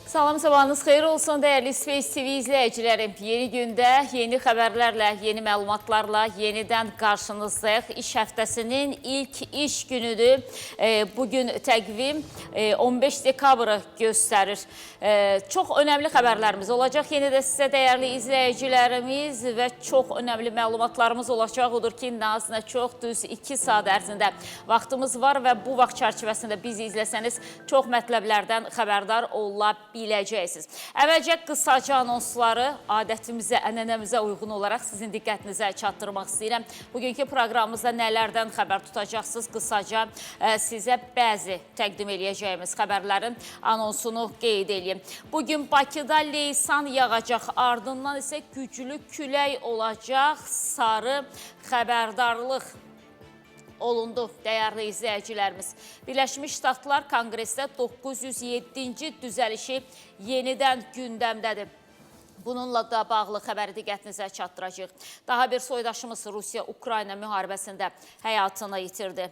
Salam, sabahınız xeyir olsun dəyərli Space TV izləyiciləri. Yeni gündə, yeni xəbərlərlə, yeni məlumatlarla yenidən qarşınızdayıq. İş həftəsinin ilk iş günüdür. Bugün təqvim 15 dekabrı göstərir. Çox önəmli xəbərlərimiz olacaq. Yenə də sizə dəyərli izləyicilərimiz və çox önəmli məlumatlarımız olacaq. Odur ki, nə çox düz 2 saat ərzində vaxtımız var və bu vaxt çərçivəsində bizi izləsəniz çox mətləblərdən xəbərdar ola biləcəksiniz. Əvvəlcə qısaca anonsları adətimizə, ənənəmizə uyğun olaraq sizin diqqətinizə çatdırmaq istəyirəm. Bugünkü proqramımızda nələrdən xəbər tutacaqsınız? Qısaca sizə bəzi təqdim eləyəcəyimiz xəbərlərin anonsunu qeyd eləyim. Bugün Bakıda leysan yağacaq, ardından isə güclü külək olacaq, sarı xəbərdarlıq olundu dəyərli izləyicilərimiz. Birləşmiş Ştatlar Konqresdə 907-ci düzəlişi yenidən gündəmdədir. Bununla da bağlı xəbəri diqqətinizə çatdıracağıq. Daha bir soydaşımız Rusiya-Ukrayna müharibəsində həyatını itirdi.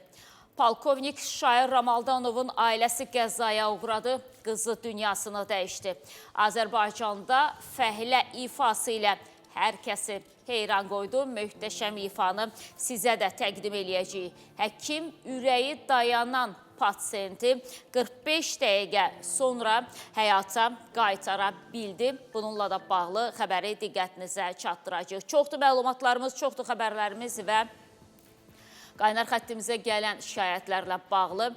Polkovnik Şair Ramaldanovun ailəsi qəzaya uğradı, qızı dünyasını dəyişdi. Azərbaycanda fəhlə ifası ilə hər kəsi heyran qoydu. Möhtəşəm ifanı sizə də təqdim eləyəcəyik. Həkim ürəyi dayanan pasiyenti 45 dəqiqə sonra həyata qaytara bildi. Bununla da bağlı xəbəri diqqətinizə çatdıracağıq. Çoxdur məlumatlarımız, çoxdur xəbərlərimiz və qaynar xəttimizə gələn şikayətlərlə bağlı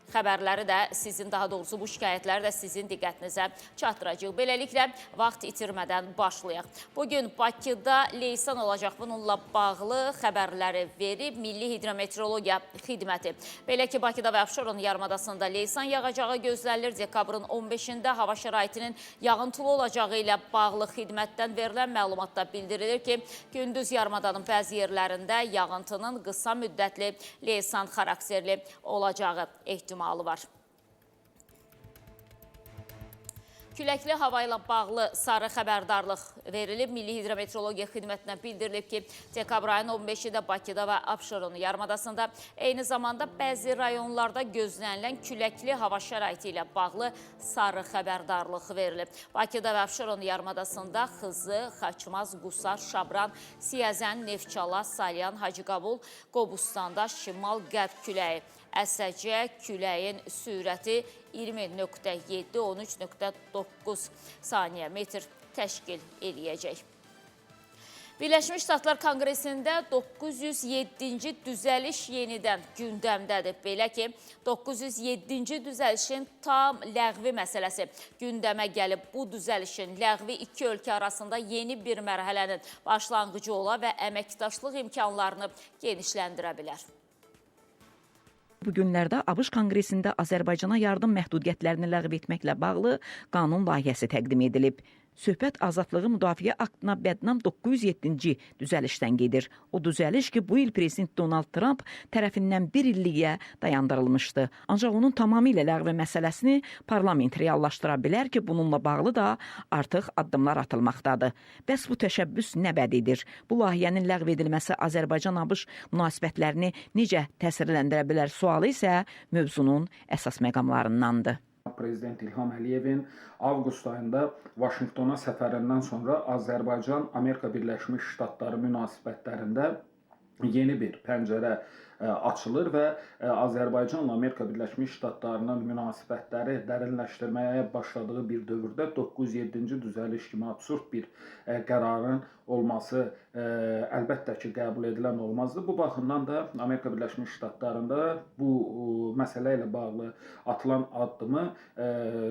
xəbərləri də sizin, daha doğrusu bu şikayətləri də sizin diqqətinizə çatdıracağıq. Beləliklə, vaxt itirmədən başlayaq. Bugün Bakıda leysan olacaq. Bununla bağlı xəbərləri verib Milli Hidrometeorologiya Xidməti. Belə ki, Bakıda və Abşeron yarımadasında leysan yağacağı gözlənilir. Dekabrın 15-də hava şəraitinin yağıntılı olacağı ilə bağlı xidmətdən verilən məlumatda bildirilir ki, gündüz yarımadanın bəzi yerlərində yağıntının qısa müddətli leysan xarakterli olacağı ehtimalı var. Küləkli hava ilə bağlı sarı xəbərdarlıq verilib. Milli Hidrometeorologiya Xidmətinə bildirilib ki, dekabr ayının 15-də Bakıda və Abşeron yarımadasında eyni zamanda bəzi rayonlarda gözlənilən küləkli hava şəraiti ilə bağlı sarı xəbərdarlıq verilib. Bakıda və Abşeron yarımadasında Xızı, Xaçmaz, Qusar, Şabran, Siyəzən, Neftçala, Salyan, Hacıqabul, Qobustanda şimal-qərb küləyi əsəcək. Küləyin sürəti 20.7-13.9 saniyə metr təşkil eləyəcək. Birləşmiş Ştatlar Konqresində 907-ci düzəliş yenidən gündəmdədir. Belə ki, 907-ci düzəlişin tam ləğvi məsələsi gündəmə gəlib. Bu düzəlişin ləğvi iki ölkə arasında yeni bir mərhələnin başlanğıcı ola və əməkdaşlıq imkanlarını genişləndirə bilər. Bu günlərdə ABŞ Konqresində Azərbaycana yardım məhdudiyyətlərini ləğv etməklə bağlı qanun layihəsi təqdim edilib. Söhbət Azadlığı Müdafiə Aktına bədnam 907-ci düzəlişdən gedir. O düzəliş ki, bu il Prezident Donald Trump tərəfindən bir illiyə dayandırılmışdı. Ancaq onun tamamilə ləğvi məsələsini parlament reallaşdıra bilər ki, bununla bağlı da artıq addımlar atılmaqdadır. Bəs bu təşəbbüs nə bəd edir? Bu layihənin ləğv edilməsi Azərbaycan-ABŞ münasibətlərini necə təsirləndirə bilər sualı isə mövzunun əsas məqamlarındandır. Prezident İlham Əliyevin avqust ayında Vaşinqtona səfərindən sonra Azərbaycan-Amerika Birləşmiş Ştatları münasibətlərində yeni bir pəncərə açılır və Azərbaycanla Amerika Birləşmiş Ştatlarının münasibətləri dərinləşdirməyə başladığı bir dövrdə 907-ci düzəliş kimi absurd bir qərarın olması əlbəttə ki, qəbul edilən olmazdı. Bu baxımdan da Amerika Birləşmiş Ştatlarında bu məsələ ilə bağlı atılan addımı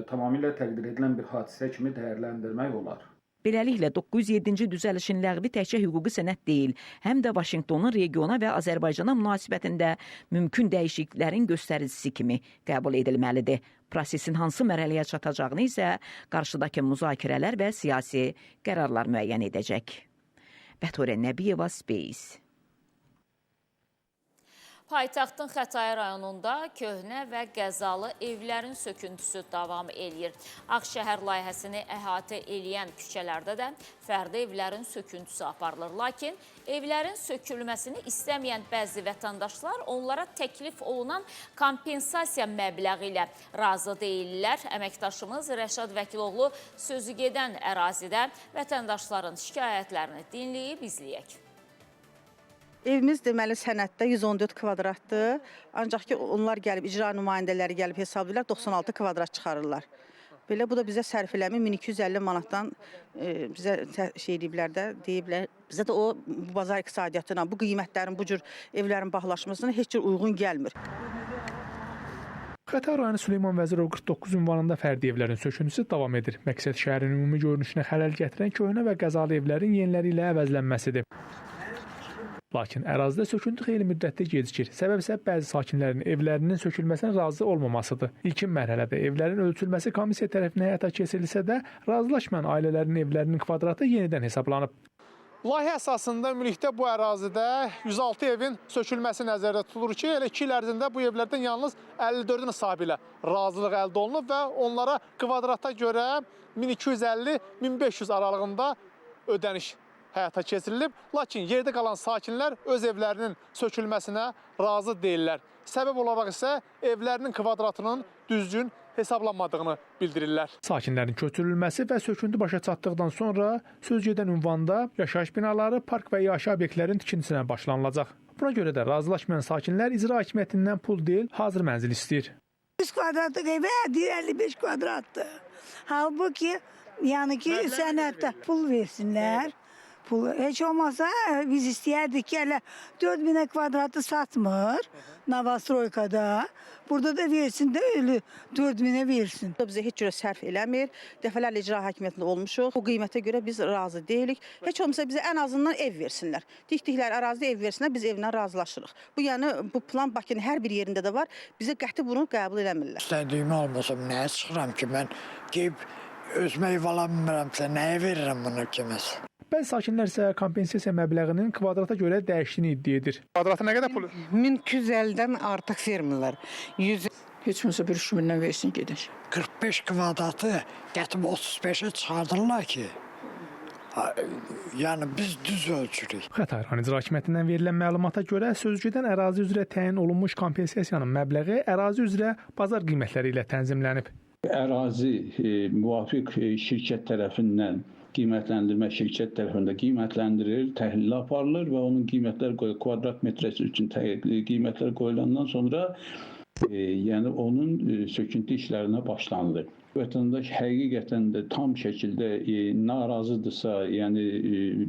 tamamilə təqdir edilən bir hadisə kimi dəyərləndirmək olar. Beləliklə, 907-ci düzəlişin ləğvi təkcə hüquqi sənəd deyil, həm də Vaşinqtonun regiona və Azərbaycana münasibətində mümkün dəyişikliklərin göstəricisi kimi qəbul edilməlidir. Prosesin hansı mərhələyə çatacağını isə qarşıdakı müzakirələr və siyasi qərarlar müəyyən edəcək. Bəturə Nəbiyeva, Space. Paytaxtın Xətai rayonunda köhnə və qəzalı evlərin söküntüsü davam eləyir. Ağşəhər layihəsini əhatə eləyən küçələrdə də fərdi evlərin söküntüsü aparılır. Lakin evlərin sökülməsini istəməyən bəzi vətəndaşlar onlara təklif olunan kompensasiya məbləği ilə razı deyillər. Əməkdaşımız Rəşad Vəkiloğlu sözü gedən ərazidə vətəndaşların şikayətlərini dinləyib izləyək. Evimiz deməli sənəddə 114 kvadratdır. Ancaq ki onlar gəlib icra nümayəndələri gəlib hesablayırlar 96 kvadrat çıxarırlar. Belə bu da bizə sərf eləmir 1250 manatdan bizə şey eləyiblər də, deyiblər. Bizə də o bu bazar iqtisadiyyatına, bu qiymətlərin, bu cür evlərin bahalaşmasına heç cür uyğun gəlmir. Xətai rayonu Süleyman Vəzirov 49 ünvanında fərdi evlərin söküntüsü davam edir. Məqsəd şəhərin ümumi görünüşünə xələl gətirən köhnə və qəzalı evlərin yeniləri ilə əvəzlənməsidir. Lakin ərazidə söküntü xeyli müddətdir gecikir. Səbəb isə bəzi sakinlərin evlərinin sökülməsinə razı olmamasıdır. İlkin mərhələdə evlərin ölçülməsi komissiya tərəfindən həyata keçirilsə də, razılaşmayan ailələrin evlərinin kvadratı yenidən hesablanıb. Layihə əsasında ümumilikdə bu ərazidə 106 evin sökülməsi nəzərdə tutulur ki, elə 2 il ərzində bu evlərdən yalnız 54-ün sahibi ilə razılıq əldə olunub və onlara kvadrata görə 1250-1500 aralığında ödəniş həyata keçirilib. Lakin yerdə qalan sakinlər öz evlərinin sökülməsinə razı deyillər. Səbəb olaraq isə evlərinin kvadratının düzgün hesablanmadığını bildirirlər. Sakinlərin köçürülməsi və söküntü başa çatdıqdan sonra söz gedən ünvanda yaşayış binaları, park və iaşə obyektlərin tikintisinə başlanılacaq. Buna görə də razılaşmayan sakinlər icra hakimiyyətindən pul deyil, hazır mənzil istəyir. 100 kvadratlık eve 55 kvadrattı. Halbuki yani ki sənəddə pul versinler. Pul heç olmazsa biz istəyərdik ki, hələ 4000'e kvadratı satmır Novostroykada. Burada da versin də öyle 4000'e versin. Bu da bizə heç cürə sərf eləmir. Dəfələrlə icra hakimiyyətində olmuşuq. Bu qiymətə görə biz razı deyilik. Heç olmasa bizə ən azından ev versinlər. Tikdikləri ərazidə ev versinlər, biz evlə razılaşırıq. Bu yəni bu plan Bakının hər bir yerində də var. Bizə qəti bunu qəbul eləmirlər. İstədiyimi almasam nəyə çıxıram ki, mən geyib özümə ev ala bilmirəmsə, nəyə verirəm bunu kiməsə? Bəzi sakinlər isə kompensasiya məbləğinin kvadrata görə dəyişdiyini iddia edir. Kvadrata nə qədər pul? 1250-dən artıq vermirlər. 100 Heç olmasa bir 3000-dən versin gedək. 45 kvadratı gətirib 35-ə çıxardırlar ki, yəni biz düz ölçürük. Xətai rayon icra hakimiyyətindən verilən məlumata görə sözügedən ərazi üzrə təyin olunmuş kompensasiyanın məbləği ərazi üzrə bazar qiymətləri ilə tənzimlənib. Ərazi müvafiq şirkət tərəfindən qiymətləndirmə şirkət tərəfindən qiymətləndirilir, təhlil aparılır və onun qiymətlər kvadrat metrəsi üçün qiymətlər qoyulandan sonra yəni onun söküntü işlərinə başlanılır. Vətəndaş həqiqətən də tam şəkildə narazıdırsa, yəni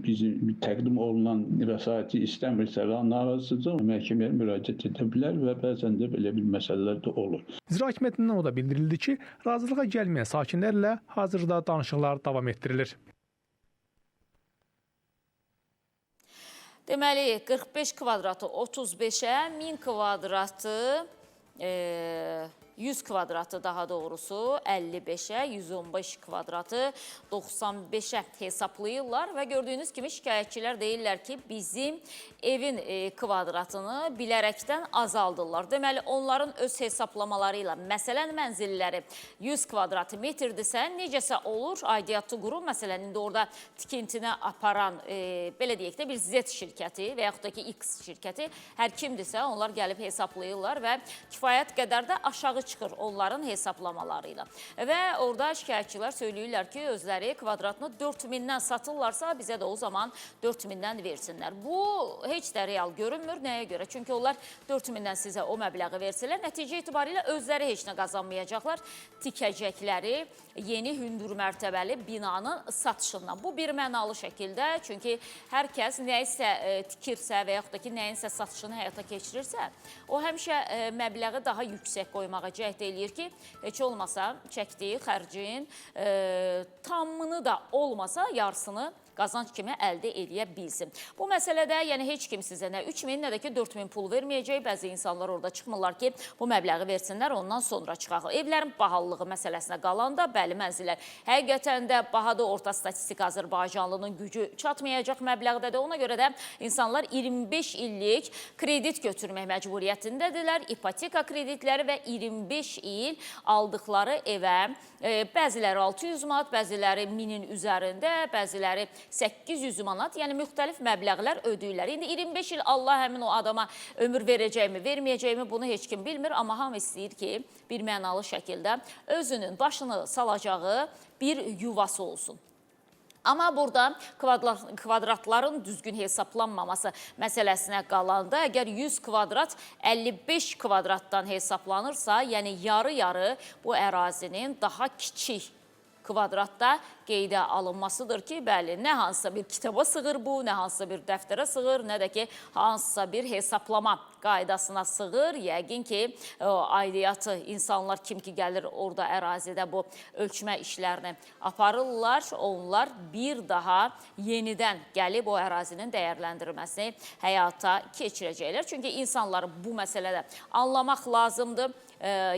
bizim təqdim olunan vəsaiti istəmirsə və narazıdırsa, məhkəməyə müraciət edə bilər və bəzən də belə bir məsələlər də olur. İcra hakimiyyətindən o da bildirildi ki, razılığa gəlməyən sakinlərlə hazırda danışıqlar davam etdirilir. Deməli, 45 kvadratı 35-ə, 1000 kvadratı 100 kvadratı daha doğrusu 55-ə, 115 kvadratı 95-ə hesablayırlar və gördüyünüz kimi şikayətçilər deyirlər ki, bizim evin kvadratını bilərəkdən azaldırlar. Deməli, onların öz hesablamaları ilə, məsələn, mənzilləri 100 kvadrat metrdirsə, necəsə olur, aidiyyatı qurum, məsələn, indi orada tikintinə aparan, belə deyək də, bir Z şirkəti və yaxud da ki, X şirkəti, hər kimdirsə, onlar gəlib hesablayırlar və kifayət qədər də aşağı çıxır onların hesablamaları ilə. Və orada şikayətçilər söyləyirlər ki, özləri kvadratını 4000-dən satırlarsa, bizə də o zaman 4000-dən versinlər. Bu heç də real görünmür. Nəyə görə? Çünki onlar 4000-dən sizə o məbləği versələr, nəticə itibarilə özləri heç nə qazanmayacaqlar. Tikəcəkləri yeni hündür mərtəbəli binanın satışından. Bu bir mənalı şəkildə, çünki hər kəs nəyisə tikirsə və yaxud da ki, nəyinsə satışını həyata keçirirsə, o həmişə məbləği daha yüksək qoymağa cəhd eləyir ki, heç olmasa çəkdiyi xərcin tamını da olmasa yarısını qazanc kimi əldə eləyə bilsin. Bu məsələdə yəni heç kim sizə nə 3000, nə də ki 4000 pul verməyəcək. Bəzi insanlar orada çıxmırlar ki, bu məbləği versinlər, ondan sonra çıxaq. Evlərin bahalılığı məsələsinə qalanda, bəli, mənzillər həqiqətən də bahadır. Orta statistik Azərbaycanlının gücü çatmayacaq məbləğdədir. Ona görə də insanlar 25 illik kredit götürmək məcburiyyətindədirlər. İpoteka kreditləri və 25 il aldıqları evə bəziləri 600 manat, bəziləri 1000-in üzərində, bəziləri 800 manat, yəni müxtəlif məbləğlər ödəyirlər. İndi 25 il Allah həmin o adama ömür verəcəkmi, verməyəcəkmi bunu heç kim bilmir, amma hamı istəyir ki, bir mənalı şəkildə özünün başını salacağı bir yuvası olsun. Amma burada kvadratların düzgün hesablanmaması məsələsinə qalanda, əgər 100 kvadrat 55 kvadratdan hesablanırsa, yəni yarı-yarı bu ərazinin daha kiçik kvadratda qeydə alınmasıdır ki, bəli, nə hansısa bir kitaba sığır bu, nə hansısa bir dəftərə sığır, nə də ki, hansısa bir hesablama qaydasına sığır. Yəqin ki, aidiyyatı insanlar kim ki gəlir orada ərazidə bu ölçmə işlərini aparırlar, onlar bir daha yenidən gəlib o ərazinin dəyərləndirilməsini həyata keçirəcəklər. Çünki insanları bu məsələdə anlamaq lazımdır.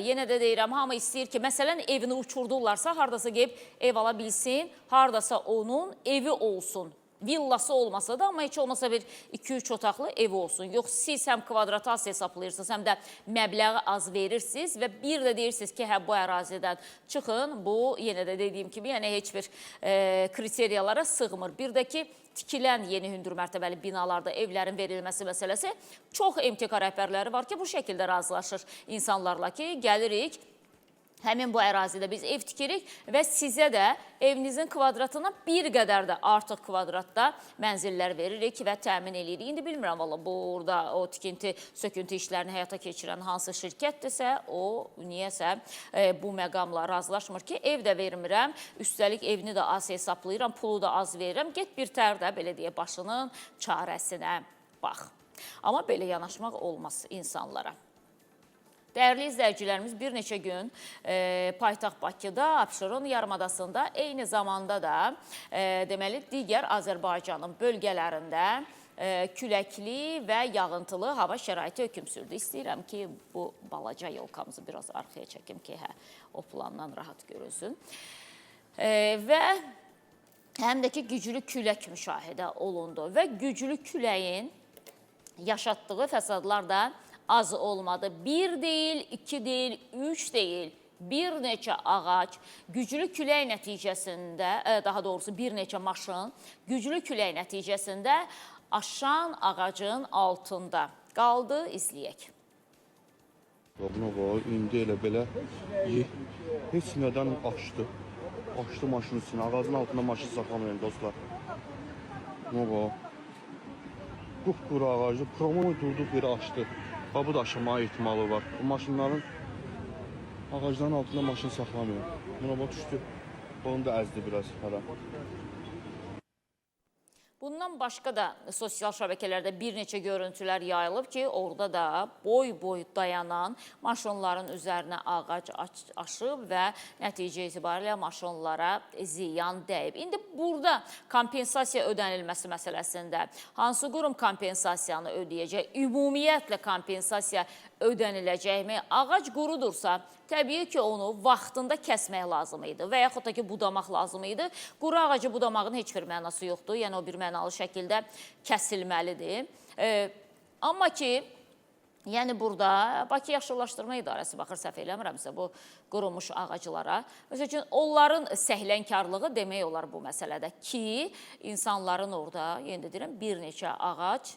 Yenə də deyirəm, hamı istəyir ki, məsələn, evini uçurdurlarsa, haradasa gedib ev ala bilsin, haradasa onun evi olsun. Villası olmasa da, amma heç olmasa bir 2-3 otaqlı evi olsun. Yox, siz həm kvadratı az hesablayırsınız, həm də məbləği az verirsiniz və bir də deyirsiniz ki, hə, bu ərazidən çıxın. Bu, yenə də dediyim kimi, yəni heç bir kriteriyalara sığmır. Bir də ki, tikilən yeni hündür mərtəbəli binalarda evlərin verilməsi məsələsi, çox MTK rəhbərləri var ki, bu şəkildə razılaşır insanlarla ki, gəlirik, həmin bu ərazidə biz ev tikirik və sizə də evinizin kvadratına bir qədər də artıq kvadratda mənzillər veririk və təmin edirik. İndi bilmirəm valla burada o tikinti, söküntü işlərini həyata keçirən hansı şirkətdirsə, o niyəsə bu məqamla razılaşmır ki, ev də vermirəm, üstəlik evini də az hesablayıram, pulu da az verirəm, get bir tər də belə deyə başının çarəsinə bax. Amma belə yanaşmaq olmaz insanlara. Dəyərli izləyicilərimiz, bir neçə gün paytaxt Bakıda, Abşeron yarımadasında, eyni zamanda da deməli, digər Azərbaycanın bölgələrində küləkli və yağıntılı hava şəraiti hökm sürdü. İstəyirəm ki, bu balaca yolkamızı biraz arxaya çəkim ki, hə, o plandan rahat görülsün. Və həm də ki, güclü külək müşahidə olundu və güclü küləyin yaşatdığı fəsadlar da az olmadı. Bir deyil, iki deyil, üç deyil, bir neçə ağac güclü külək nəticəsində, daha doğrusu bir neçə maşın güclü külək nəticəsində aşan ağacın altında qaldı. İzləyək. Buna bax, indi elə belə heç nədən açdı. Açdı maşının üstünə. Ağacın altında maşın saxlamayın dostlar. Buna bax. Qupquru ağacı, promoy durduq yeri açdı. Bax, bu da aşınma ehtimalı var. Bu maşınların ağacların altında maşın saxlamıyor. Buna bax, düşdü. Onu da əzdi biraz. Hələ. Bundan başqa da sosial şəbəkələrdə bir neçə görüntülər yayılıb ki, orada da boy-boy dayanan maşınların üzərinə ağac aşıb və nəticə itibarilə maşınlara ziyan dəyib. İndi burada kompensasiya ödənilməsi məsələsində hansı qurum kompensasiyanı ödəyəcək, ümumiyyətlə kompensasiya ödəniləcəkmi? Ağac qurudursa, təbii ki, onu vaxtında kəsmək lazım idi və yaxud da ki, budamaq lazım idi. Quru ağacı budamağın heç bir mənası yoxdur, yəni o bir mənalı şəkildə kəsilməlidir. Amma ki, yəni burada Bakı Yaşıllaşdırma İdarəsi baxır, səhv eləmirəmsə bu qurumuş ağaclara. Məsəl üçün, onların səhlənkarlığı demək olar bu məsələdə ki, insanların orada, yenə də deyirəm, bir neçə ağac,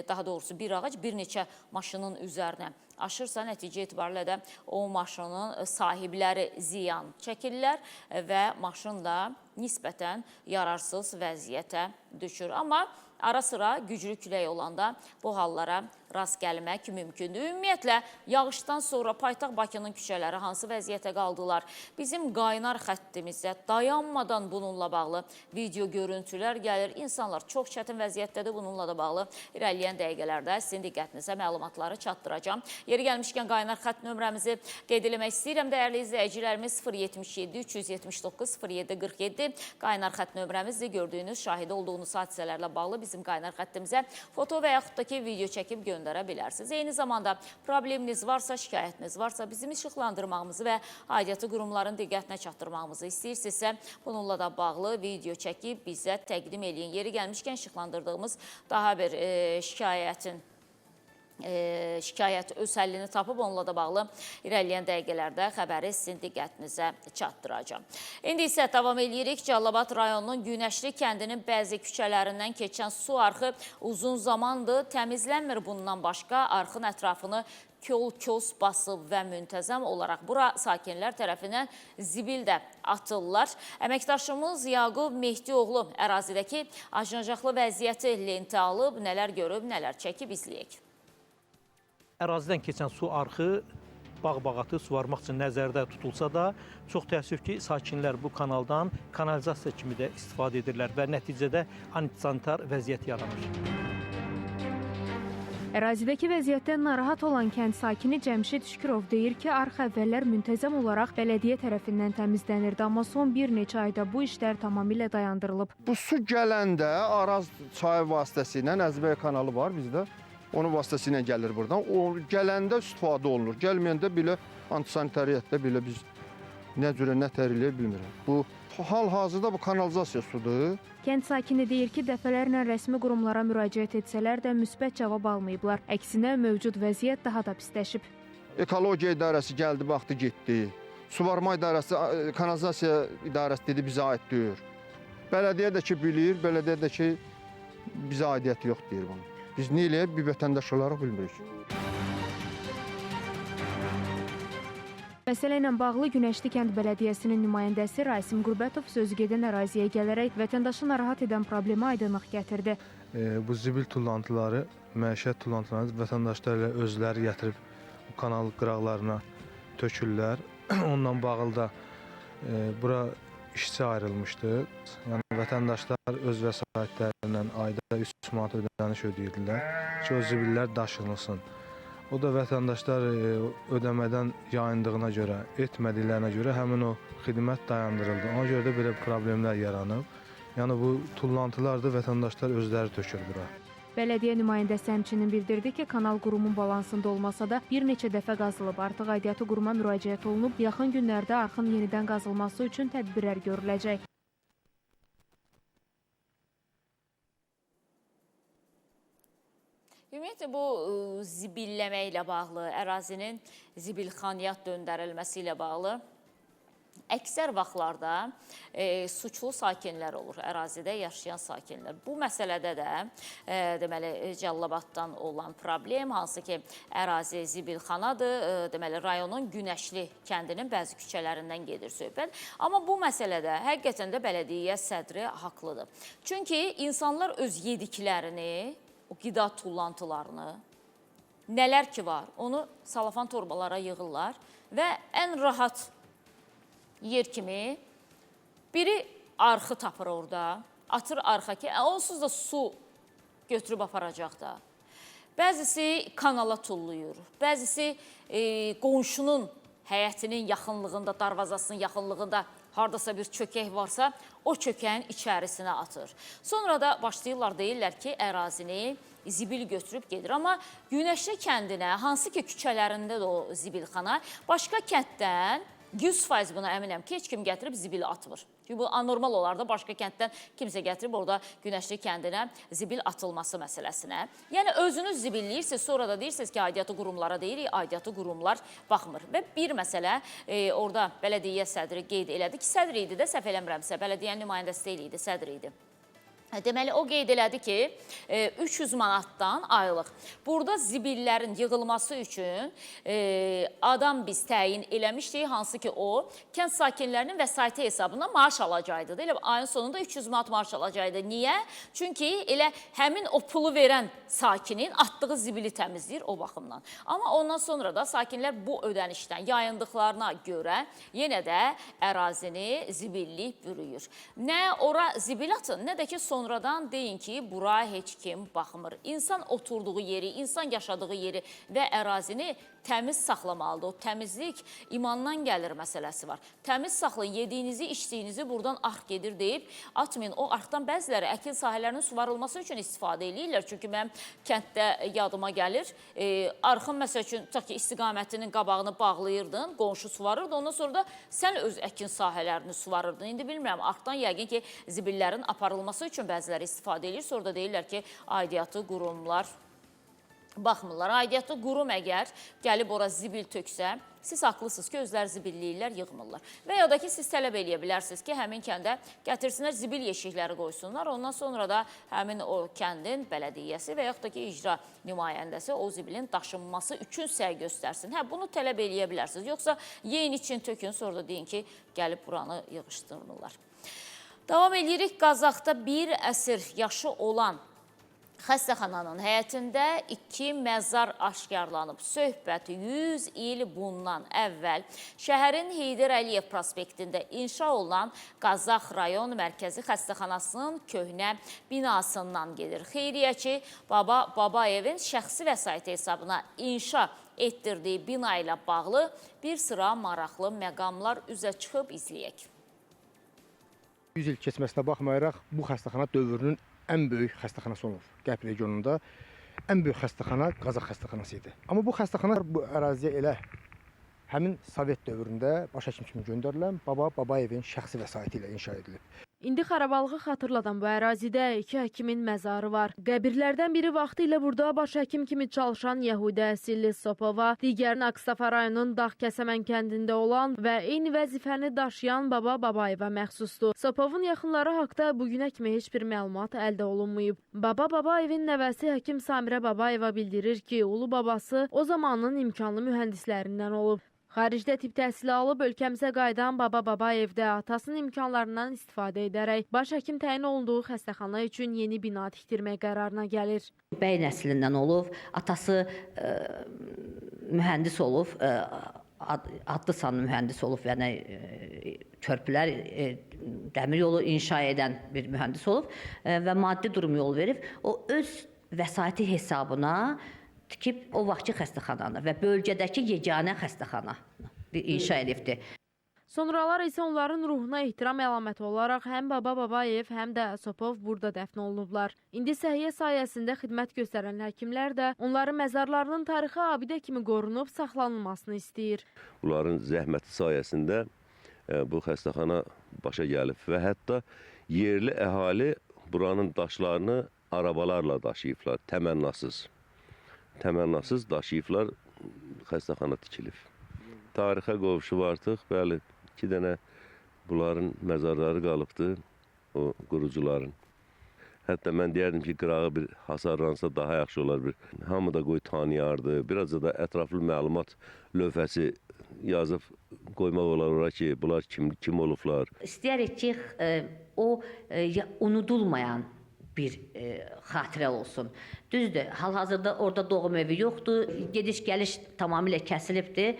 daha doğrusu bir ağac bir neçə maşının üzərinə aşırsa, nəticə itibarilə də o maşının sahibləri ziyan çəkirlər və maşın da nisbətən yararsız vəziyyətə düşür. Amma ara sıra güclü külək olanda bu hallara rast gəlmək mümkündür. Ümumiyyətlə, yağışdan sonra paytaxt Bakının küçələri hansı vəziyyətə qaldılar? Bizim qaynar xəttimizdə dayanmadan bununla bağlı video görüntülər gəlir. İnsanlar çox çətin vəziyyətdədir. Bununla da bağlı irəliləyən dəqiqələrdə sizin diqqətinizə məlumatları çatdıracağam. Yeri gəlmişkən qaynar xətt nömrəmizi qeyd eləmək istəyirəm. Dəyərli izləyicilərimiz 077 379 07 47 qaynar xətt nömrəmizdir. Gördüyünüz, şahidi olduğunuz hadisələrlə bağlı bizim qaynar xəttimizə foto və yaxud da ki, video çəkib göndərə bilərsiniz. Eyni zamanda probleminiz varsa, şikayətiniz varsa, bizim işıqlandırmağımızı və aidiyyatı qurumların diqqətinə çatdırmağımızı istəyirsinizsə, bununla da bağlı video çəkib bizə təqdim eləyin. Yeri gəlmişkən işıqlandırdığımız daha bir şikayət öz həllini tapıb, onunla da bağlı irəliləyən dəqiqələrdə xəbəri sizin diqqətinizə çatdıracağam. İndi isə davam eləyirik. Cəlilabad rayonunun Günəşli kəndinin bəzi küçələrindən keçən su arxı uzun zamandır təmizlənmir. Bundan başqa arxın ətrafını kol-kos basıb və müntəzəm olaraq bura sakinlər tərəfindən zibil də atırlar. Əməkdaşımız Yaqub Mehdioğlu ərazidəki acınacaqlı vəziyyəti lentə alıb, nələr görüb, nələr çəkib izləyək. Ərazidən keçən su arxı bağ-bağatı suvarmaq üçün nəzərdə tutulsa da, çox təəssüf ki, sakinlər bu kanaldan kanalizasiya kimi də istifadə edirlər və nəticədə antisanitar vəziyyət yaranır. Ərazidəki vəziyyətdən narahat olan kənd sakini Cəmşid Şükürov deyir ki, arx əvvəllər müntəzəm olaraq bələdiyyə tərəfindən təmizlənirdi, amma son bir neçə ayda bu işlər tamamilə dayandırılıb. Bu su gələndə Araz çayı vasitəsilə, Əzbəy kanalı var bizdə, onun vasitəsilə gəlir buradan. O gələndə istifadə olunur, gəlməyəndə belə antisanitariyətdə belə biz nə cürə, nə tər eləyə bilmirəm. Bu hal-hazırda bu kanalizasiya sudur. Kənd sakini deyir ki, dəfələrlə rəsmi qurumlara müraciət etsələr də müsbət cavab almayıblar. Əksinə, mövcud vəziyyət daha da pisləşib. Ekologiya idarəsi gəldi, baxdı, getdi. Suvarma idarəsi, kanalizasiya idarəsi dedi, bizə aid deyil. Bələdiyyə də ki, bilir, bələdiyyə də ki, bizə aidiyyəti yox deyir bunu. Biz nə eləyək, bir vətəndaş olaraq bilmirik. Məsələ ilə bağlı Günəşli kənd bələdiyyəsinin nümayəndəsi Rasim Qurbətov sözü gedən əraziyə gələrək vətəndaşı narahat edən problemi aydınlıq gətirdi. Bu zibil tullantıları, məişət tullantılarını vətəndaşlar ilə özləri gətirib bu kanal qıraqlarına tökürlər. Onunla bağlı da bura işçi ayrılmışdı. Yəni vətəndaşlar öz vəsaitlərindən ayda 3 manat ödəniş ödəyirdilər ki, o zibillər daşınılsın. O da vətəndaşlar ödəmədən yayındığına görə, etmədiklərinə görə həmin o xidmət dayandırıldı. Ona görə də belə problemlər yaranıb. Yəni bu tullantılar da vətəndaşlar özləri tökür bura. Bələdiyyə nümayəndəsi həmçinin bildirdi ki, kanal qurumun balansında olmasa da bir neçə dəfə qazılıb. Artıq aidiyyatı quruma müraciət olunub, yaxın günlərdə arxın yenidən qazılması üçün tədbirlər görüləcək. Ümumiyyətlə, bu zibilləmə ilə bağlı, ərazinin zibilxanaya döndərilməsi ilə bağlı əksər vaxtlarda suçlu sakinlər olur, ərazidə yaşayan sakinlər. Bu məsələdə də deməli, Cəlilabaddan olan problem, hansı ki, ərazi zibilxanadır, deməli, rayonun Günəşli kəndinin bəzi küçələrindən gedir söhbət. Amma bu məsələdə həqiqətən də bələdiyyə sədri haqlıdır. Çünki insanlar öz yediklərini, o qida tullantılarını, nələr ki var, onu salafan torbalara yığırlar və ən rahat yer kimi biri arxı tapır orada, atır arxa ki, onsuz da su götürüb aparacaq da. Bəzisi kanala tulluyur, bəzisi qonşunun həyətinin yaxınlığında, darvazasının yaxınlığında haradasa bir çökək varsa, o çökəyin içərisinə atır. Sonra da başlayırlar, deyirlər ki, ərazini zibil götürüb gedir. Amma Günəşli kəndinə, hansı ki küçələrində də o zibilxana, başqa kənddən 100% buna əminəm ki, heç kim gətirib zibil atmır. Çünki bu anormal olar da başqa kənddən kimsə gətirib orada Günəşli kəndinə zibil atılması məsələsinə. Yəni özünüz zibilləyirsiniz, sonra da deyirsiniz ki, aidiyyatı qurumlara deyirik, aidiyyatı qurumlar baxmır. Və bir məsələ orada bələdiyyə sədri qeyd elədi ki, sədri idi də, səhv eləmirəmsə, bələdiyyənin nümayəndəsi deyil idi, sədri idi. Deməli, o qeyd elədi ki, 300 manatdan aylıq. Burada zibillərin yığılması üçün adam biz təyin eləmişdik, hansı ki o, kənd sakinlərinin vəsaiti hesabına maaş alacaqdı. Elə ayın sonunda 300 manat maaş alacaqdı. Niyə? Çünki elə həmin o pulu verən sakinin atdığı zibili təmizləyir o baxımdan. Amma ondan sonra da sakinlər bu ödənişdən yayındıqlarına görə yenə də ərazini zibillik bürüyür. Nə ora zibil atın, nə də ki, sonradan deyin ki, bura heç kim baxmır. İnsan oturduğu yeri, insan yaşadığı yeri və ərazini təmiz saxlamalıdır. O təmizlik imandan gəlir məsələsi var. Təmiz saxlayın, yediyinizi, içdiyinizi buradan arx gedir deyib atmayın. O arxdan bəziləri əkin sahələrinin suvarılması üçün istifadə eləyirlər. Çünki mənim kənddə yadıma gəlir. Arxın məsəl üçün, tutaq ki, istiqamətinin qabağını bağlayırdın, qonşu suvarırdı. Ondan sonra da sən öz əkin sahələrini suvarırdın. İndi bilmirəm, arxdan yəqin ki, zibillərin aparılması üçün bəziləri istifadə eləyir. Sonra da deyirlər ki, aidiyyatı qurumlar baxmırlar. Aidiyyatı qurum əgər gəlib ora zibil töksə, siz haqlısınız ki, özləri zibilliyirlər, yığmırlar. Və ya da ki, siz tələb eləyə bilərsiniz ki, həmin kəndə gətirsinlər, zibil yeşikləri qoysunlar. Ondan sonra da həmin o kəndin bələdiyyəsi və yaxud da ki, icra nümayəndəsi o zibilin daşınması üçün səy göstərsin. Hə, bunu tələb eləyə bilərsiniz. Yoxsa yeyin için tökün, sonra da deyin ki, gəlib buranı yığışdırmırlar. Davam edirik. Qazaxda bir əsr yaşı olan xəstəxananın həyətində 2 məzar aşkarlanıb. Söhbət 100 il bundan əvvəl şəhərin Heydər Əliyev prospektində inşa olunan Qazax rayon mərkəzi xəstəxanasının köhnə binasından gedir. Xeyriyyəçi Baba Babayevin şəxsi vəsaiti hesabına inşa etdirdiyi bina ilə bağlı bir sıra maraqlı məqamlar üzə çıxıb, izləyək. 100 il keçməsinə baxmayaraq bu xəstəxana dövrünün ən böyük xəstəxanası olub. Qərb regionunda ən böyük xəstəxana Qazax xəstəxanası idi. Amma bu xəstəxana bu əraziyə elə həmin Sovet dövründə baş həkim kimi göndərilən Baba Babayevin şəxsi vəsaiti ilə inşa edilib. İndi xarabalığı xatırladan bu ərazidə 2 həkimin məzarı var. Qəbirlərdən biri vaxtilə burada baş həkim kimi çalışan Yəhudi əsilli Sopova, digərini Akstafa rayonunun Dağ-Kəsəmən kəndində olan və eyni vəzifəni daşıyan Baba Babayeva məxsusdur. Sopovun yaxınları haqda bugünə kimi heç bir məlumat əldə olunmayıb. Baba Babayevin nəvəsi həkim Samirə Babayeva bildirir ki, ulu babası o zamanın imkanlı mühəndislərindən olub. Xaricdə tibb təhsili alıb ölkəmizə qayıdan Baba Babayev də atasının imkanlarından istifadə edərək baş həkim təyin olunduğu xəstəxana üçün yeni bina tikdirmək qərarına gəlir. Bəy nəslindən olub, atası mühəndis olub, adlı sanlı mühəndis olub, yəni körpülər, dəmir yolu inşa edən bir mühəndis olub və maddi durum yol verib. O öz vəsaiti hesabına tikib o vaxtki xəstəxananı və bölgədəki yeganə xəstəxana inşa edibdir. Sonralar isə onların ruhuna ehtiram əlaməti olaraq həm Baba Babayev, həm də Sopov burada dəfn olunublar. İndi səhiyyə sayəsində xidmət göstərən həkimlər də onların məzarlarının tarixi abidə kimi qorunub saxlanılmasını istəyir. Bunların zəhməti sayəsində bu xəstəxana başa gəlib və hətta yerli əhali buranın daşlarını arabalarla daşıyıblar, təmənnasız. Təmənnasız daşıyıblar, xəstəxana tikilib. Tarixə qovuşub artıq, bəli, 2 dənə bunların məzarları qalıbdır, o qurucuların. Hətta mən deyərdim ki, qırağı bir hasarlansa daha yaxşı olar. Bir. Hamı da qoy tanıyardı, biraz da ətraflı məlumat lövhəsi yazıb qoymaq olar ora ki, bunlar kim olublar. İstəyərik ki, o unudulmayan bir xatirə olsun. Düzdür, hal-hazırda orada doğum evi yoxdur, gediş-gəliş tamamilə kəsilibdir,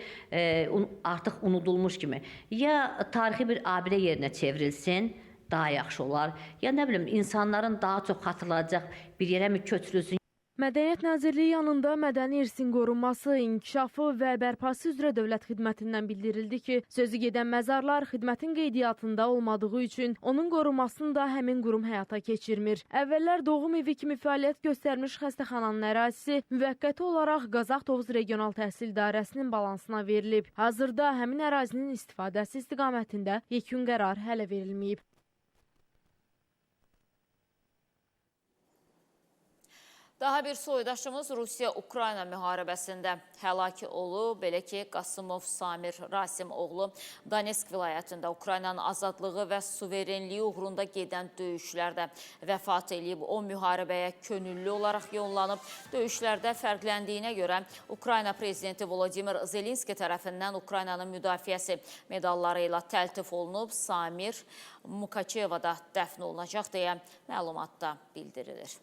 artıq unudulmuş kimi. Ya tarixi bir abidə yerinə çevrilsin, daha yaxşı olar, ya nə bilim, insanların daha çox xatırlayacaq bir yerə mi köçürülsün. Mədəniyyət Nazirliyi yanında mədəni irsin qorunması, inkişafı və bərpası üzrə dövlət xidmətindən bildirildi ki, sözü gedən məzarlar xidmətin qeydiyyatında olmadığı üçün onun qorunmasını da həmin qurum həyata keçirmir. Əvvəllər doğum evi kimi fəaliyyət göstərmiş xəstəxananın ərazisi müvəqqəti olaraq Qazax Tovuz Regional Təhsil İdarəsinin balansına verilib. Hazırda həmin ərazinin istifadəsi istiqamətində yekun qərar hələ verilməyib. Daha bir soydaşımız Rusiya-Ukrayna müharibəsində həlak olub. Belə ki, Qasımov Samir Rasim oğlu Donetsk vilayətində Ukraynanın azadlığı və suverenliyi uğrunda gedən döyüşlərdə vəfat eləyib. O müharibəyə könüllü olaraq yollanıb. Döyüşlərdə fərqləndiyinə görə Ukrayna prezidenti Volodimir Zelenski tərəfindən Ukraynanın müdafiəsi medalları ilə təltif olunub. Samir Mukaçevada dəfn olunacaq deyə məlumatda bildirilir.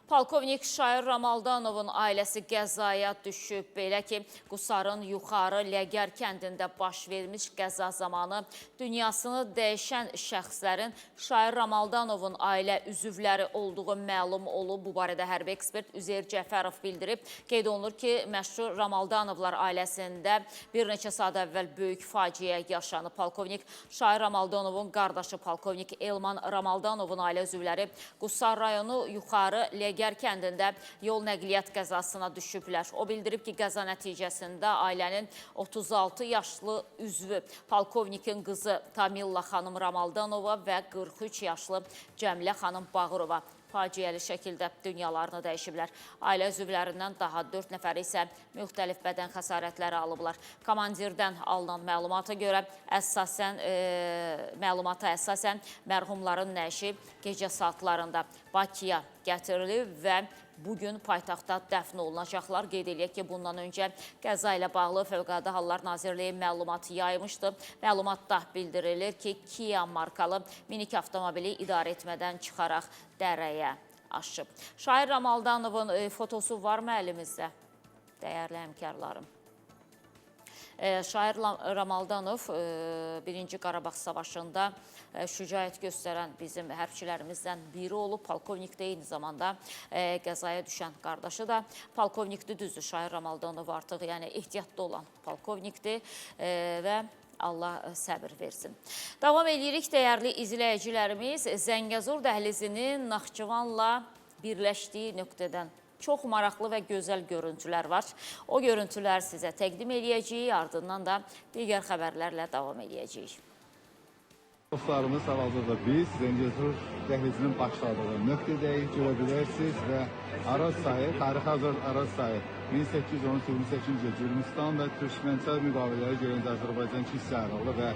Polkovnik Şair Ramaldanovun ailəsi qəzaya düşüb. Belə ki, Qusarın yuxarı Ləgər kəndində baş vermiş qəza zamanı dünyasını dəyişən şəxslərin Şair Ramaldanovun ailə üzvləri olduğu məlum olub. Bu barədə hərbi ekspert Üzeyir Cəfərov bildirib. Qeyd olunur ki, məşhur Ramaldanovlar ailəsində bir neçə saat əvvəl böyük faciə yaşanıb. Polkovnik Şair Ramaldanovun qardaşı polkovnik Elman Ramaldanovun ailə üzvləri Qusar rayonu yuxarı Ləgər kəndində yol nəqliyyat qəzasına düşüblər. O bildirib ki, qəza nəticəsində ailənin 36 yaşlı üzvü polkovnikin qızı Tamilla xanım Ramaldanova və 43 yaşlı Cəmilə xanım Bağırova faciəli şəkildə dünyalarını dəyişiblər. Ailə üzvlərindən daha 4 nəfəri isə müxtəlif bədən xəsarətləri alıblar. Komandirdən alınan məlumata görə əsasən mərhumların nəşi gecə saatlarında Bakıya gətirilib və bugün paytaxtda dəfn olunacaqlar. Qeyd eləyək ki, bundan öncə qəza ilə bağlı Fövqəladə Hallar Nazirliyi məlumat yaymışdı. Məlumatda bildirilir ki, Kia markalı minik avtomobili idarə etmədən çıxaraq dərəyə aşıb. Şair Ramaldanovun fotosu varmı əlimizdə, dəyərli həmkarlarım? Şair Ramaldanov 1-ci Qarabağ Savaşında şücaət göstərən bizim hərbçilərimizdən biri olub. Polkovnik də eyni zamanda qəzaya düşən qardaşı da polkovnikdir. Düzdür, Şair Ramaldanov artıq yəni ehtiyatda olan polkovnikdir və Allah səbir versin. Davam edirik dəyərli izləyicilərimiz. Zəngəzur dəhlizinin Naxçıvanla birləşdiyi nöqtədən çox maraqlı və gözəl görüntülər var. O görüntülər sizə təqdim eləyəcəyik, ardından da digər xəbərlərlə davam eləyəcəyik. Dostlarımız, hal-hazırda biz Zəngəzur dəhlizinin başladığı nöqtədəyik, görə bilərsiniz və Araz çayı, tarixi Araz çayı 1813-28-ci il Gürcüstan və Türkmənçay müqavilələri görəndə Azərbaycan hissə ayrıldı və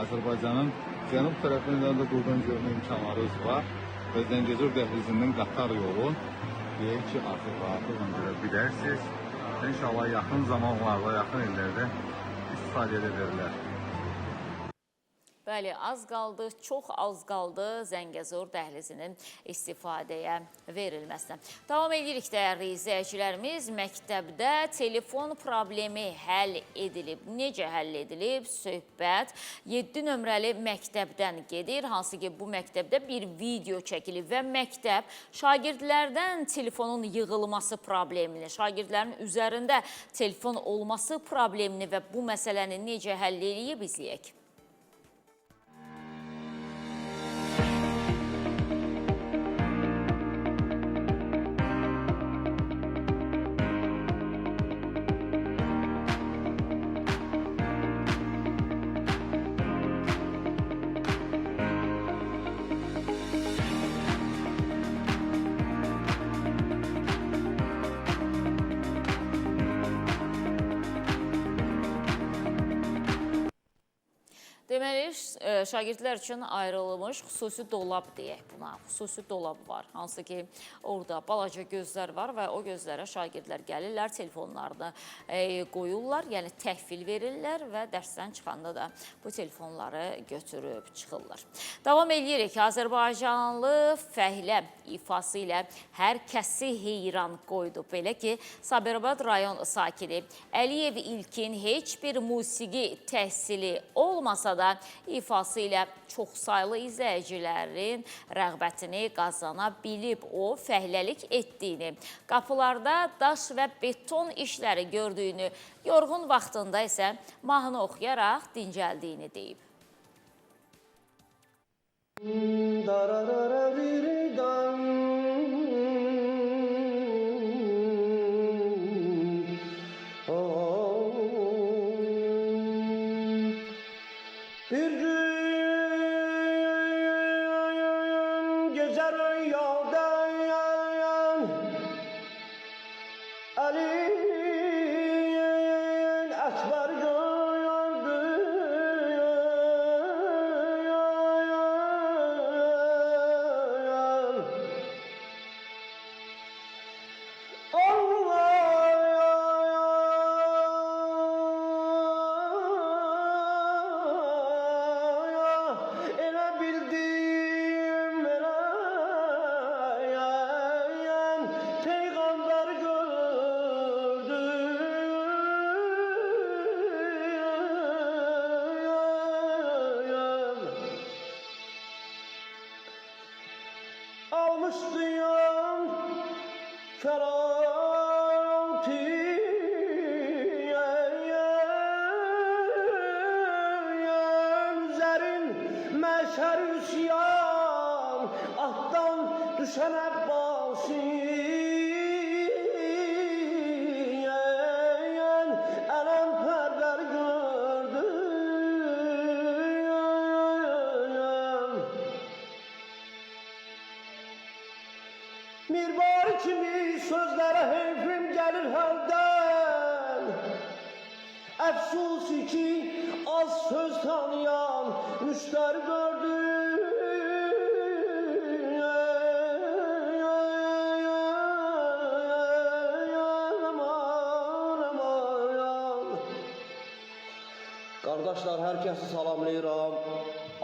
Azərbaycanın cənub tərəfindən də buradan görmə imkanlarımız var və Zəngəzur dəhlizinin qatar yolu deyək ki, artıq rahatlıqla görə bilərsiniz. İnşallah yaxın zamanlarda, yaxın illərdə istifadəyə verilər. Bəli, az qaldı, çox az qaldı Zəngəzur dəhlizinin istifadəyə verilməsinə. Davam edirik dəyərli izləyicilərimiz. Məktəbdə telefon problemi həll edilib. Necə həll edilib? Söhbət 7 nömrəli məktəbdən gedir. Hansı ki, bu məktəbdə bir video çəkilib və məktəb şagirdlərdən telefonun yığılması problemini, şagirdlərin üzərində telefon olması problemini və bu məsələni necə həll edib izləyək. Deməli, şagirdlər üçün ayrılmış xüsusi dolab deyək buna. Xüsusi dolab var. Hansı ki, orada balaca gözlər var və o gözlərə şagirdlər gəlirlər, telefonlarını qoyurlar, yəni təhvil verirlər və dərsdən çıxanda da bu telefonları götürüb çıxırlar. Davam edirik. Azərbaycanlı fəhlə ifası ilə hər kəsi heyran qoydu. Belə ki, Sabirabad rayon sakini Əliyev İlkin heç bir musiqi təhsili olmasa da ifası ilə çoxsaylı izləyicilərin rəğbətini qazana bilib. O, fəhləlik etdiyini, qapılarda daş və beton işləri gördüyünü, yorğun vaxtında isə mahnı oxuyaraq dincəldiyini deyib. Bir gün gezer. üsyan Ferati Üzerin məşər üsyan Atdan düşən Əbbasi Ələm pərvər gördüm. Mirvari kimi sözlərə heyfim gəlir hərdən. Əfsus ki, az söz tanıyan müştəri gördüm. Aman, aman. Qardaşlar, hər kəsi salamlayıram.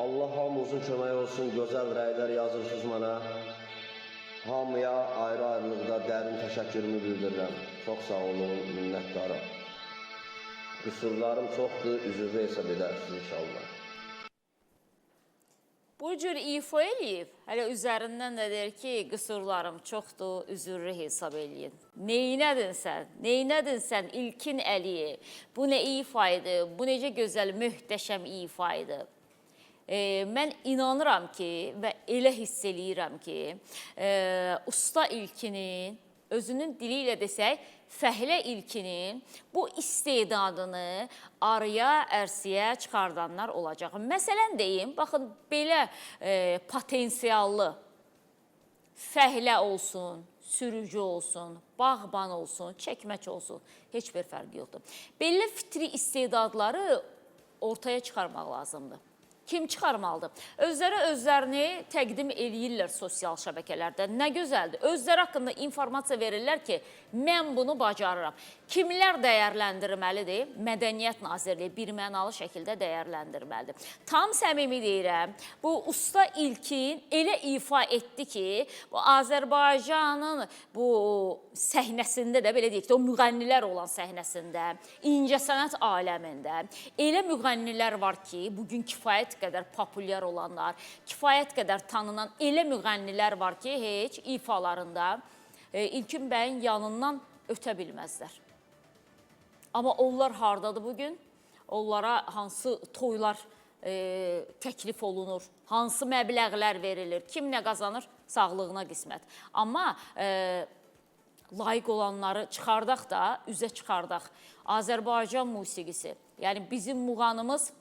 Allah hamımızın köməyi olsun. Gözəl rəylər yazırsınız mənə. Hamıya ayrı-ayrılıqda dərin təşəkkürümü bildirirəm. Çox sağ olun, minnətdarım. Qüsurlarım çoxdur, üzürlü hesab edərsiniz inşallah. Bu cür ifa eləyib, hələ üzərindən də deyir ki, qüsurlarım çoxdur, üzürlü hesab eləyin. Neynədin sən? Neynədin sən İlkin Əliyev? Bu nə ifa idi? Bu necə gözəl, möhtəşəm ifa idi? Mən inanıram ki və elə hiss eləyirəm ki, usta İlkinin, özünün dili ilə desək, fəhlə İlkinin bu istedadını araya, ərsiyə çıxardanlar olacaq. Məsələn deyim, baxın, belə potensiallı fəhlə olsun, sürücü olsun, bağban olsun, çəkməç olsun, heç bir fərqi yoxdur. Belə fitri istedadları ortaya çıxarmaq lazımdır. Kim çıxarmalıdır? Özləri özlərini təqdim eləyirlər sosial şəbəkələrdə. Nə gözəldir. Özləri haqqında informasiya verirlər ki, mən bunu bacarıram. Kimlər dəyərləndirməlidir? Mədəniyyət Nazirliyi bir mənalı şəkildə dəyərləndirməlidir. Tam səmimi deyirəm, bu usta İlkin elə ifa etdi ki, bu Azərbaycanın bu səhnəsində də, belə deyək də, o müğənnilər olan səhnəsində, incəsənət aləmində elə müğənnilər var ki, bugün kifayət qədər populyar olanlar, kifayət qədər tanınan elə müğənnilər var ki, heç ifalarında İlkin bəyin yanından ötə bilməzlər. Amma onlar hardadır bugün? Onlara hansı toylar təklif olunur, hansı məbləğlər verilir, kim nə qazanır, sağlığına qismət. Amma layiq olanları çıxardaq da, üzə çıxardaq. Azərbaycan musiqisi, yəni bizim muğanımız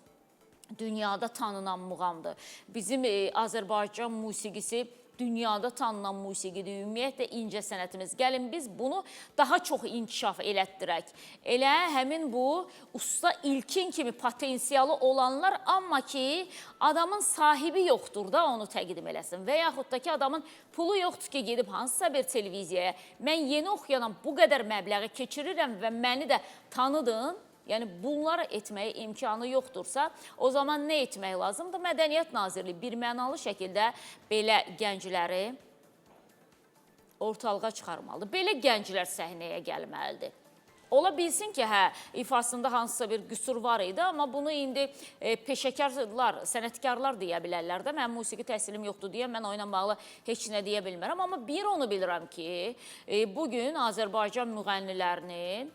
dünyada tanınan muğamdır. Bizim Azərbaycan musiqisi dünyada tanınan musiqidir. Ümumiyyətlə incə sənətimiz. Gəlin biz bunu daha çox inkişaf elətdirək. Elə həmin bu usta İlkin kimi potensialı olanlar, amma ki adamın sahibi yoxdur da onu təqdim eləsin. Və yaxud da ki adamın pulu yoxdur ki gedib hansısa bir televiziyaya. Mən yeni oxuyanam, bu qədər məbləği keçirirəm və məni də tanıdın. Yəni bunları etməyə imkanı yoxdursa, o zaman nə etmək lazımdır? Mədəniyyət Nazirliyi bir mənalı şəkildə belə gəncləri ortalığa çıxarmalıdır. Belə gənclər səhnəyə gəlməlidir. Ola bilsin ki, hə, ifasında hansısa bir qüsur var idi, amma bunu indi peşəkarlar, sənətkarlar deyə bilərlər də. Mənim musiqi təhsilim yoxdur deyə mən o ilə bağlı heç nə deyə bilmərəm. Amma bir onu bilirəm ki, bugün Azərbaycan müğənnilərinin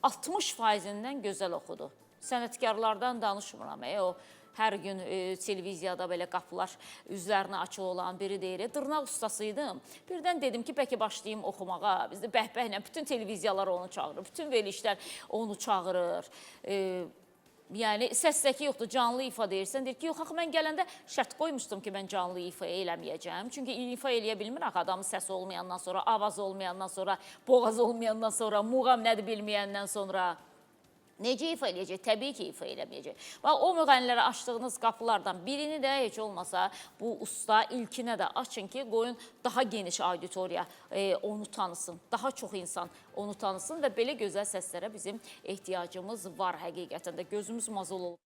60%-dən gözəl oxudu. Sənətkarlardan danışmıram. O hər gün televiziyada belə qapılar üzlərinə açıq olan biri deyir, dırnaq ustasıydım. Birdən dedim ki, bəlkə başlayayım oxumağa. Bizdə bəhbəhlə bütün televiziyalar onu çağırır, bütün verilişlər onu çağırır. Yəni səs-səki yoxdur, canlı ifa deyirsən, deyir ki, yox, axı mən gələndə şərt qoymuşdum ki, mən canlı ifa eləməyəcəm. Çünki ifa eləyə bilmir axı adamın səsi olmayandan sonra, avaz olmayandan sonra, boğaz olmayandan sonra, muğam nədir bilməyəndən sonra. Necə ifa eləyəcək? Təbii ki, ifa eləməyəcək. Bax, o müğənnilərə açdığınız qapılardan birini də heç olmasa bu usta İlkinə də açın ki, qoyun daha geniş auditoriya onu tanısın, daha çox insan onu tanısın və belə gözəl səslərə bizim ehtiyacımız var həqiqətən də. Gözümüz mazol olub.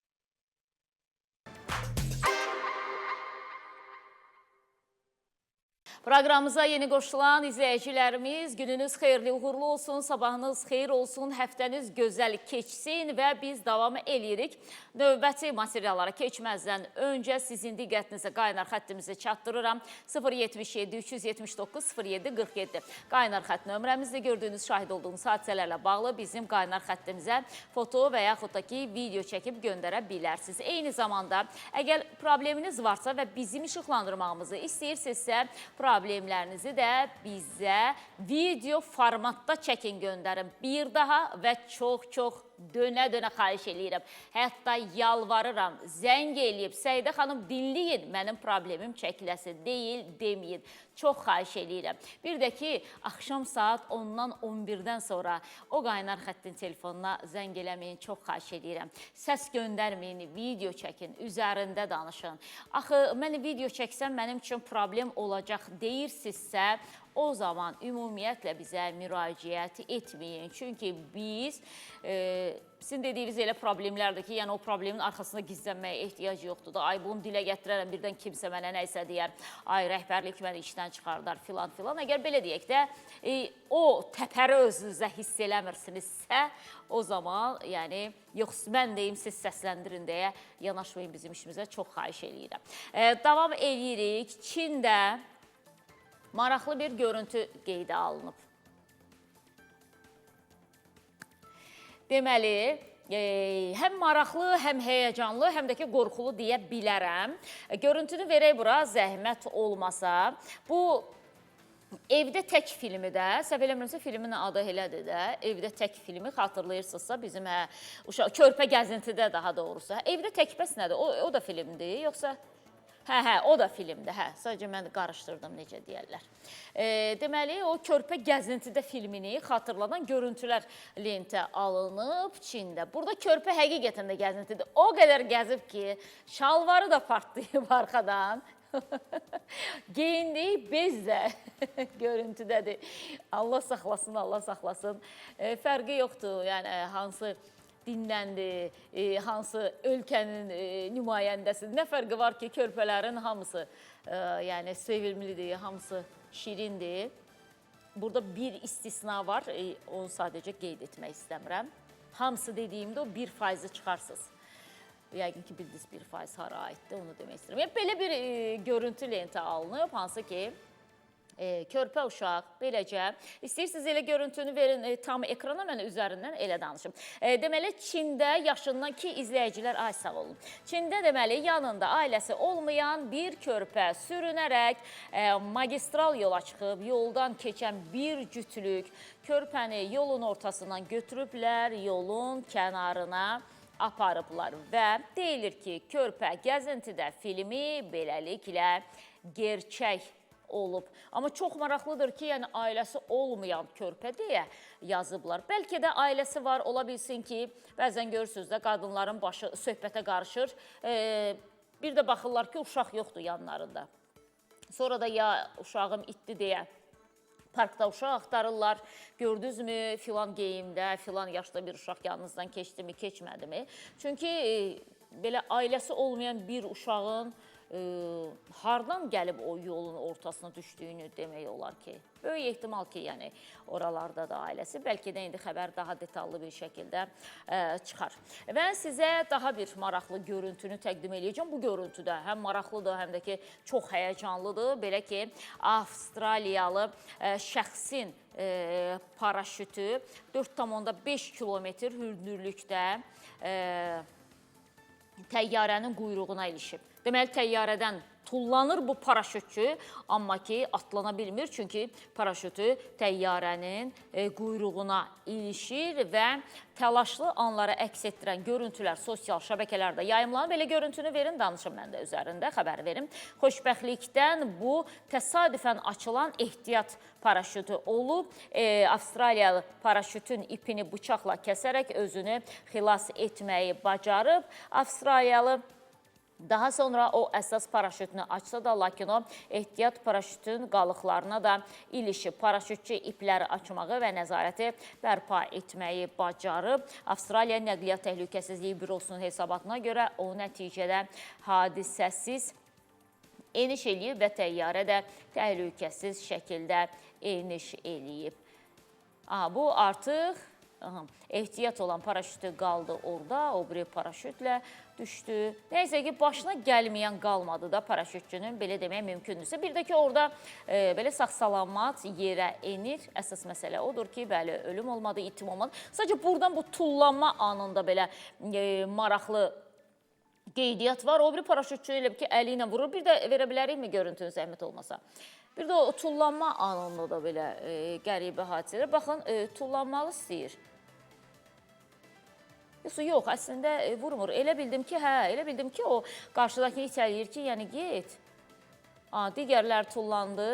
Proqramımıza yeni qoşulan izləyicilərimiz, gününüz xeyirli, uğurlu olsun, sabahınız xeyir olsun, həftəniz gözəl keçsin və biz davam eləyirik. Növbəti materiallara keçməzdən öncə sizin diqqətinizə qaynar xəttimizi çatdırıram. 077 379 07 47 qaynar xətt nömrəmizdə gördüyünüz, şahid olduğunuz hadisələrlə bağlı bizim qaynar xəttimizə foto və yaxud da ki, video çəkib göndərə bilərsiniz. Eyni zamanda əgər probleminiz varsa və bizim işıqlandırmağımızı istəyirsinizsə, problemlərinizi də bizə video formatda çəkin göndərin. Bir daha və çox-çox dönə-dönə xahiş eləyirəm. Hətta yalvarıram, zəng eləyib, Səidə xanım dinləyin, mənim problemim çəkiləsi deyil, deməyin. Çox xahiş eləyirəm. Bir də ki, axşam saat 10-dan 11-dən sonra o qaynar xəttin telefonuna zəng eləməyin, çox xahiş eləyirəm. Səs göndərməyin, video çəkin, üzərində danışın. Axı, mən video çəksəm mənim üçün problem olacaq deyirsinizsə, o zaman ümumiyyətlə bizə müraciət etməyin. Çünki biz, sizin dediyiniz elə problemlərdir ki, yəni o problemin arxasında gizlənməyə ehtiyac yoxdur da. Ay, bunu dilə gətirərəm, birdən kimsə mənə nə isə deyər, ay, rəhbərlik məni işdən çıxardar filan filan. Əgər belə deyək də, o təpəri özünüzə hiss eləmirsinizsə, o zaman, yəni, yox, mən deyim, siz səsləndirin deyə yanaşmayın bizim işimizə, çox xahiş eləyirəm. Davam eləyirik. Çində maraqlı bir görüntü qeydə alınıb. Deməli, həm maraqlı, həm həyəcanlı, həm də ki qorxulu deyə bilərəm. Görüntünü verək bura, zəhmət olmasa. Bu, Evdə Tək filmi də, səhv eləmirəmsə filmin adı elədir də, Evdə Tək filmi xatırlayırsınızsa bizim uşaq, körpə gəzintidə daha doğrusu. Evdə Tək bəs nədir? O da filmdir, yoxsa? Hə, o da filmdir, hə. Sadəcə mən qarışdırdım, necə deyərlər. Deməli, o körpə gəzintidə filmini xatırladan görüntülər lentə alınıb Çində. Burada körpə həqiqətən də gəzintidə. O qədər gəzib ki, şalvarı da partlayıb arxadan. Geyindiyi bez də görüntüdədir. Allah saxlasın, Allah saxlasın. Fərqi yoxdur, yəni hansı dindəndir, hansı ölkənin nümayəndəsidir. Nə fərqi var ki, körpələrin hamısı yəni sevimlidir, hamısı şirindir. Burada bir istisna var, onu sadəcə qeyd etmək istəmirəm. Hamısı dediyimdə o 1%-i çıxarsınız. Yəqin ki, bildiniz 1% hara aiddir, onu demək istəyirəm. Yəni, belə bir görüntü lentə alınıb, hansı ki, körpə uşaq beləcə. İstəyirsiniz elə görüntünü verin tam ekrana, mən üzərindən elə danışım. Deməli, Çində yaşından ki, izləyicilər, ay sağ olun. Çində deməli, yanında ailəsi olmayan bir körpə sürünərək magistral yola çıxıb, yoldan keçən bir cütlük körpəni yolun ortasından götürüblər, yolun kənarına aparıblar və deyilir ki, körpə gəzintidə filmi beləliklə gerçək olub. Amma çox maraqlıdır ki, yəni ailəsi olmayan körpə deyə yazıblar. Bəlkə də ailəsi var, ola bilsin ki, bəzən görürsünüz də qadınların başı söhbətə qarışır. Bir də baxırlar ki, uşaq yoxdur yanlarında. Sonra da ya uşağım itdi deyə parkda uşaq axtarırlar. Gördünüzmü filan geyimdə, filan yaşda bir uşaq yanınızdan keçdimi, keçmədimi? Çünki belə ailəsi olmayan bir uşağın hardan gəlib o yolun ortasına düşdüyünü demək olar ki. Böyük ehtimal ki, yəni oralarda da ailəsi. Bəlkə də indi xəbər daha detallı bir şəkildə çıxar. Və sizə daha bir maraqlı görüntünü təqdim eləyəcəm. Bu görüntü də həm maraqlıdır, həm də ki çox həyəcanlıdır. Belə ki, Avstraliyalı şəxsin paraşütü 4,5 kilometr hündürlükdə təyyarənin quyruğuna ilişib. Deməli, təyyarədən tullanır bu paraşütçü, amma ki, atlana bilmir. Çünki paraşütü təyyarənin quyruğuna ilişir və təlaşlı anları əks etdirən görüntülər sosial şəbəkələrdə yayımlanır. Belə görüntünü verin, danışım mən də üzərində, xəbər verim. Xoşbəxtlikdən bu təsadüfən açılan ehtiyat paraşütü olub. Avstraliyalı paraşütün ipini bıçaqla kəsərək özünü xilas etməyi bacarıb. Avstraliyalı daha sonra o əsas paraşütünü açsa da, lakin o ehtiyat paraşütün qalıqlarına da ilişib. Paraşütçü ipləri açmağı və nəzarəti bərpa etməyi bacarıb. Avstraliya Nəqliyyat Təhlükəsizliyi Bürosunun hesabatına görə o nəticədə hadisəsiz Eniş eləyib və təyyarə də təhlükəsiz şəkildə eniş eləyib. Aha, bu artıq ehtiyat olan paraşütü qaldı orada, o biri paraşütlə düşdü. Neysə ki, başına gəlməyən qalmadı da paraşütçünün, belə demək mümkündürsə. Bir də ki, orada belə sağ-salamat yerə enir. Əsas məsələ odur ki, bəli, ölüm olmadı, itim olmadı. Sadəcə buradan bu tullanma anında belə maraqlı qeydiyyat var. O biri paraşütçü elə ki, əli ilə vurur. Bir də verə bilərikmi görüntünü, zəhmət olmasa? Bir də o tullanma anında da belə qəribə hadisələr. Baxın, tullanmalı istəyir. Yoxsa yox, əslində vurmur. Elə bildim ki, hə, elə bildim ki, o qarşıdakını itələyir ki, yəni get. Digərlər tullandı.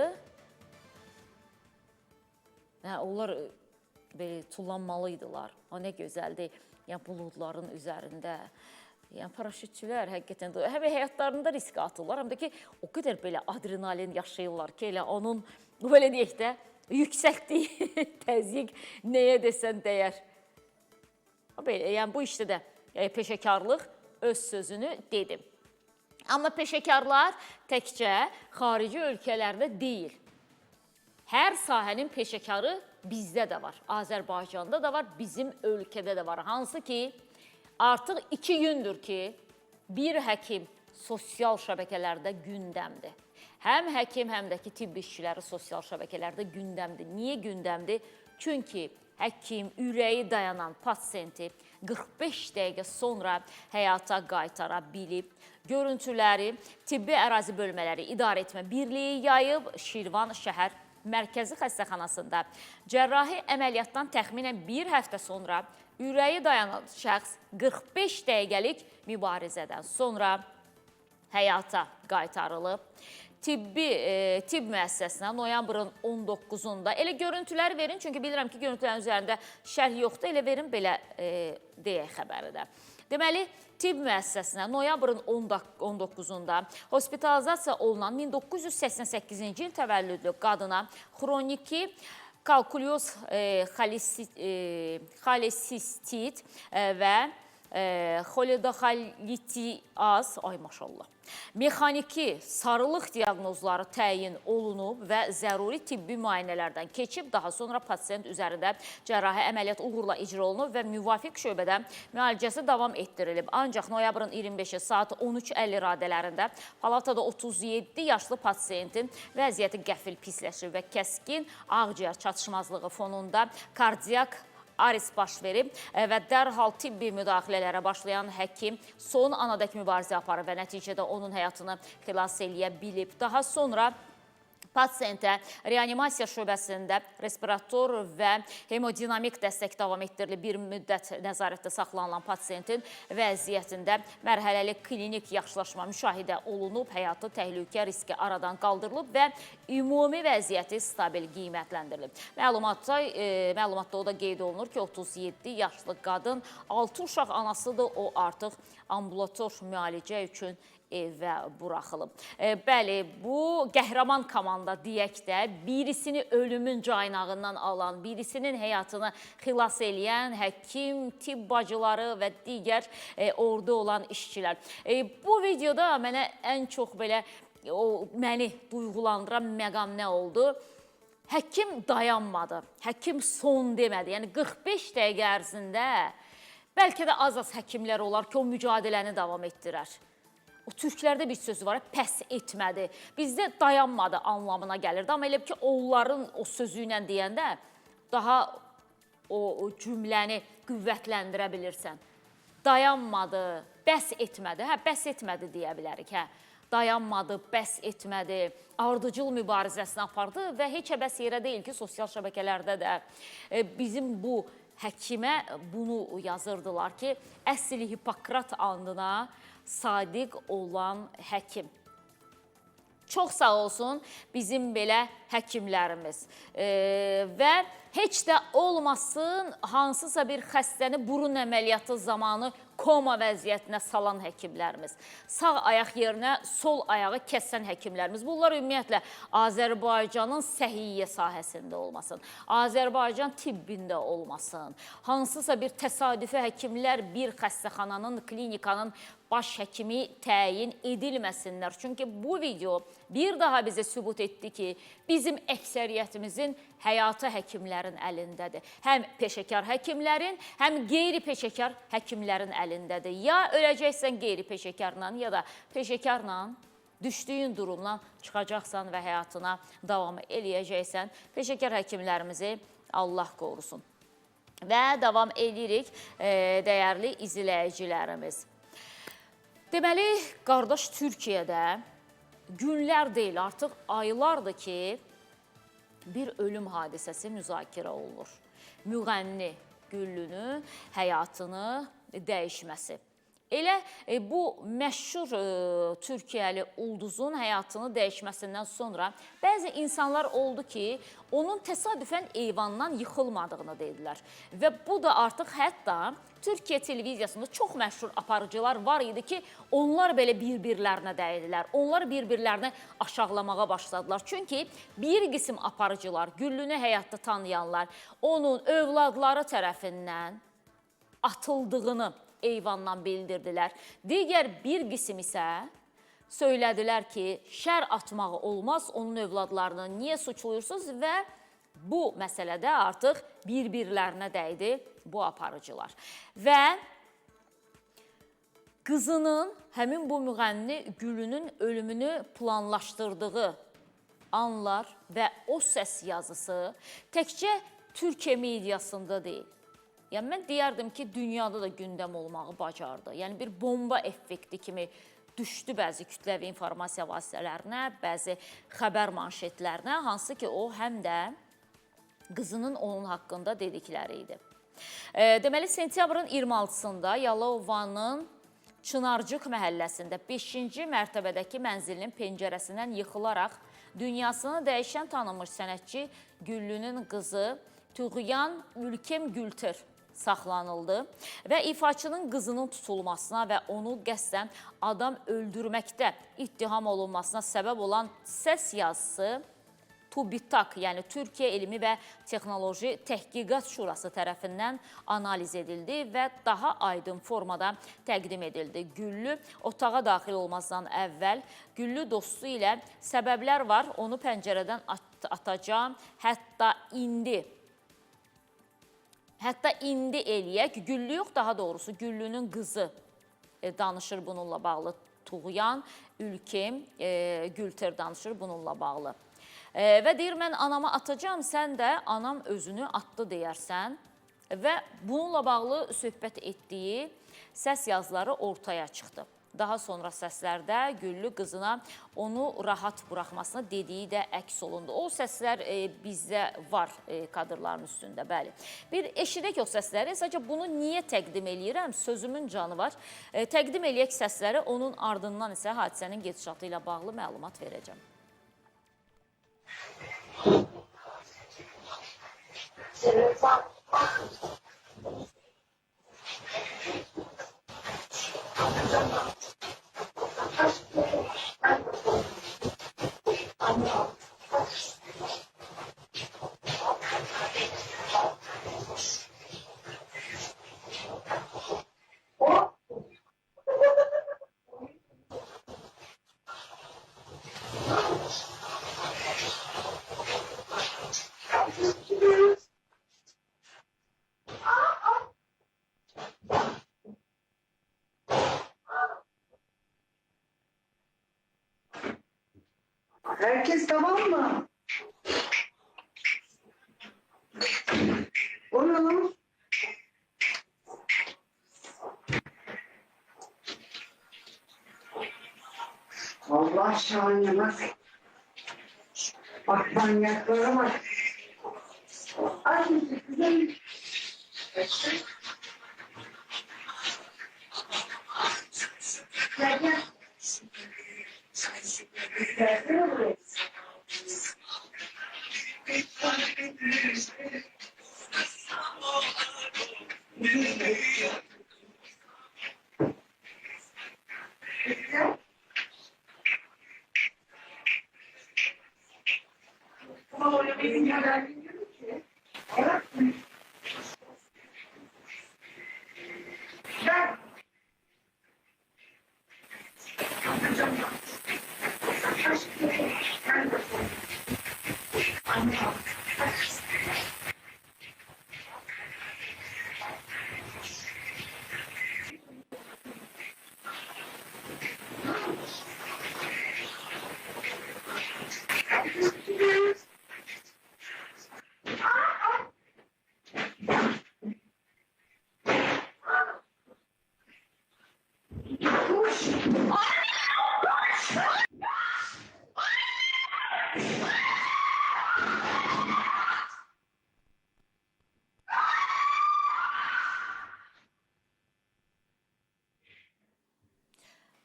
Hə, onlar belə tullanmalıydılar. O, nə gözəldir. Yəni, buludların üzərində. Yəni, paraşütçülər həqiqətən də həm həyatlarında risk atırlar, həm də ki, o qədər belə adrenalin yaşayırlar ki, elə onun, belə deyək də, yüksəltdiyi təzyiq nəyə desən dəyər. Belə, yəni, bu işdə də peşəkarlıq öz sözünü dedi. Amma peşəkarlar təkcə xarici ölkələrdə deyil. Hər sahənin peşəkarı bizdə də var, Azərbaycanda da var, bizim ölkədə də var. Hansı ki, artıq 2 gündür ki, bir həkim sosial şəbəkələrdə gündəmdir. Həm həkim, həm də ki, tibb işçiləri sosial şəbəkələrdə gündəmdir. Niyə gündəmdir? Çünki həkim ürəyi dayanan pasiyenti 45 dəqiqə sonra həyata qaytara bilib. Görüntüləri Tibbi Ərazi Bölmələri İdarə Etmə Birliyi yayıb Şirvan şəhər Mərkəzi Xəstəxanasında cərrahi əməliyyatdan təxminən bir həftə sonra ürəyi dayanan şəxs 45 dəqiqəlik mübarizədən sonra həyata qaytarılıb. Tibb müəssisəsinə noyabrın 19-da elə görüntüləri verin, çünki bilirəm ki, görüntülərin üzərində şərh yoxdur, elə verin belə deyək xəbəri də. Deməli, tibb müəssisəsinə noyabrın 19-da hospitalizasiya olunan 1988-ci il təvəllüdlü qadına xroniki kalkulyoz xolesistit və xoledoxolitiaz, ay maşallah, mexaniki sarılıq diaqnozları təyin olunub və zəruri tibbi müayinələrdən keçib, daha sonra pasiyent üzərində cərrahi əməliyyat uğurla icra olunub və müvafiq şöbədə müalicəsi davam etdirilib. Ancaq noyabrın 25-i saat 13:50 radələrində palatada 37 yaşlı pasiyentin vəziyyəti qəfil pisləşib və kəskin ağciyər çatışmazlığı fonunda kardiak aris baş verib və dərhal tibbi müdaxilələrə başlayan həkim son anadək mübarizə aparıb və nəticədə onun həyatını xilas eləyə bilib. Daha sonra pasiyentə reanimasiya şöbəsində respirator və hemodinamik dəstək davam etdirilib. Bir müddət nəzarətdə saxlanılan pasiyentin vəziyyətində mərhələli klinik yaxşılaşma müşahidə olunub, həyatı təhlükə riski aradan qaldırılıb və ümumi vəziyyəti stabil qiymətləndirilib. Məlumatda o da qeyd olunur ki, 37 yaşlı qadın, 6 uşaq anasıdır, o artıq ambulator müalicə üçün evə buraxılıb. Bəli, bu qəhrəman komanda deyək də, birisini ölümün caynağından alan, birisinin həyatını xilas eləyən həkim, tibb bacıları və digər orada olan işçilər. Bu videoda mənə ən çox belə məni duyğulandıran məqam nə oldu? Həkim dayanmadı, həkim son demədi. Yəni 45 dəqiqə ərzində bəlkə də az-az həkimlər olar ki, o mücadiləni davam etdirər. O türklərdə bir sözü var, pəs etmədi. Bizdə dayanmadı anlamına gəlirdi. Amma elə ki, onların o sözü ilə deyəndə daha o cümləni qüvvətləndirə bilirsən. Dayanmadı, bəs etmədi. Hə, bəs etmədi deyə bilərik. Hə. Dayanmadı, bəs etmədi, ardıcıl mübarizəsini apardı və heç əbəs yerə deyil ki, sosial şəbəkələrdə də bizim bu həkimə bunu yazırdılar ki, əsl Hipokrat andına sadiq olan həkim. Çox sağ olsun bizim belə həkimlərimiz. Və heç də olmasın hansısa bir xəstəni burun əməliyyatı zamanı koma vəziyyətinə salan həkimlərimiz. Sağ ayaq yerinə sol ayağı kəsən həkimlərimiz. Bunlar ümumiyyətlə Azərbaycanın səhiyyə sahəsində olmasın, Azərbaycan tibbində olmasın. Hansısa bir təsadüfi həkimlər bir xəstəxananın, klinikanın baş həkimi təyin edilməsinlər. Çünki bu video bir daha bizə sübut etdi ki, bizim əksəriyyətimizin həyatı həkimlərin əlindədir. Həm peşəkar həkimlərin, həm qeyri-peşəkar həkimlərin əlindədir. Ya öləcəksən qeyri-peşəkarla, ya da peşəkarla düşdüyün durumdan çıxacaqsan və həyatına davam eləyəcəksən. Peşəkar həkimlərimizi Allah qorusun. Və davam edirik dəyərli izləyicilərimiz. Deməli, qardaş Türkiyədə günlər deyil, artıq aylardır ki, bir ölüm hadisəsi müzakirə olunur. Müğənni Güllünün həyatını dəyişməsi. Elə bu məşhur Türkiyəli ulduzun həyatını dəyişməsindən sonra bəzi insanlar oldu ki, onun təsadüfən eyvandan yıxılmadığını dedilər. Və bu da artıq hətta Türkiyə televiziyasında çox məşhur aparıcılar var idi ki, onlar belə bir-birlərinə dəydilər. Onlar bir-birlərini aşağılamağa başladılar. Çünki bir qism aparıcılar, Güllünü həyatda tanıyanlar, onun övladları tərəfindən atıldığını eyvandan bildirdilər. Digər bir qism isə söylədilər ki, şər atmağı olmaz, onun övladlarını niyə suçluyursunuz və bu məsələdə artıq bir-birlərinə dəydi bu aparıcılar. Və qızının, həmin bu müğənni Güllünün ölümünü planlaşdırdığı anlar və o səs yazısı təkcə Türkiyə mediasında deyil. Yəni, mən deyərdim ki, dünyada da gündəm olmağı bacardı. Yəni, bir bomba effekti kimi düşdü bəzi kütləvi informasiya vasitələrinə, bəzi xəbər manşetlərinə, hansı ki, o həm də qızının onun haqqında dedikləri idi. Deməli, sentyabrın 26-sında Yalova'nın Çınarcıq məhəlləsində 5-ci mərtəbədəki mənzilinin pəncərəsindən yıxılaraq dünyasını dəyişən tanınmış sənətçi Güllünün qızı Tuğyan Ülkem Gültür saxlanıldı və ifaçının qızının tutulmasına və onu qəsdən adam öldürməkdə ittiham olunmasına səbəb olan səs yazısı TÜBİTAK, yəni Türkiyə Elmi və Texnoloji Təhqiqat Şurası tərəfindən analiz edildi və daha aydın formada təqdim edildi. Güllü otağa daxil olmazdan əvvəl Güllü dostu ilə səbəblər var, onu pəncərədən atacağam, hətta indi. Hətta indi eləyək, Güllü yox, daha doğrusu Güllünün qızı danışır bununla bağlı. Tuğyan Ülkem Gülter danışır bununla bağlı. Və deyir, mən anama atacağam, sən də anam özünü atdı deyərsən. Və bununla bağlı söhbət etdiyi səs yazıları ortaya çıxdı. Daha sonra səslərdə Güllü qızına onu rahat buraxmasını dediyi də əks olundu. O səslər bizdə var kadrların üstündə, bəli. Bir eşidək o səsləri, sadəcə bunu niyə təqdim eləyirəm? Sözümün canı var. Təqdim eləyək səsləri, onun ardından isə hadisənin gedişatı ilə bağlı məlumat verəcəm. Herkes tamam mı? Onu. Allah şahane bak. Bak manyaklara bak. Ay kızım. Gel gel. Gelsene buraya.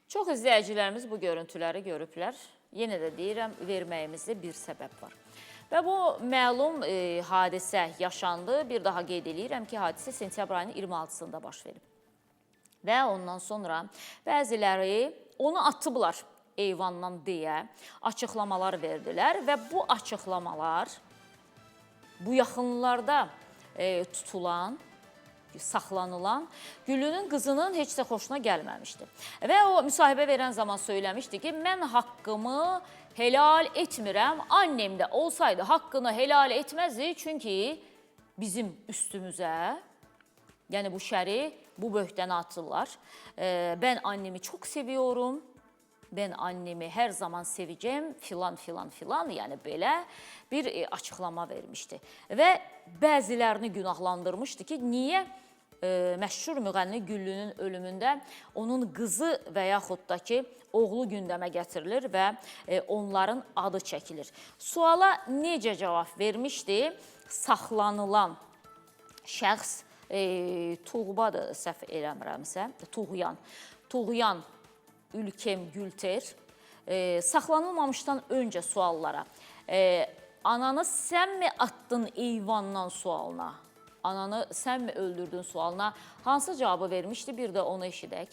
Çox izləyicilərimiz bu görüntüləri görüblər. Yenə də deyirəm, verməyimizdə bir səbəb var. Və bu məlum hadisə yaşandı. Bir daha qeyd eləyirəm ki, hadisə sentyabr ayının 26-sında baş verib. Və ondan sonra bəziləri onu atıblar eyvandan deyə açıqlamalar verdilər və bu açıqlamalar bu yaxınlarda tutulan, saxlanılan Güllünün qızının heç də xoşuna gəlməmişdi. Və o müsahibə verən zaman söyləmişdi ki, mən haqqımı helal etmirəm, annem də olsaydı haqqını helal etməzdi, çünki bizim üstümüzə, yəni bu şəri, bu böhtəni atırlar. Ben annemi çok seviyorum, ben annemi her zaman seveceğim filan filan filan, yəni belə bir açıqlama vermişdi. Və bəzilərini günahlandırmışdı ki, niyə məşhur müğənni Güllünün ölümündə onun qızı və yaxud da ki, oğlu gündəmə gətirilir və onların adı çəkilir. Suala necə cavab vermişdi? Saxlanılan şəxs Tuğbadır, səhv eləmirəmsə, Tuğyan Ülkem Gülter saxlanılmamışdan öncə suallara ananı sən mi attın eyvandan sualına, ananı sən mi öldürdün sualına hansı cavabı vermişdi, bir də onu eşidək.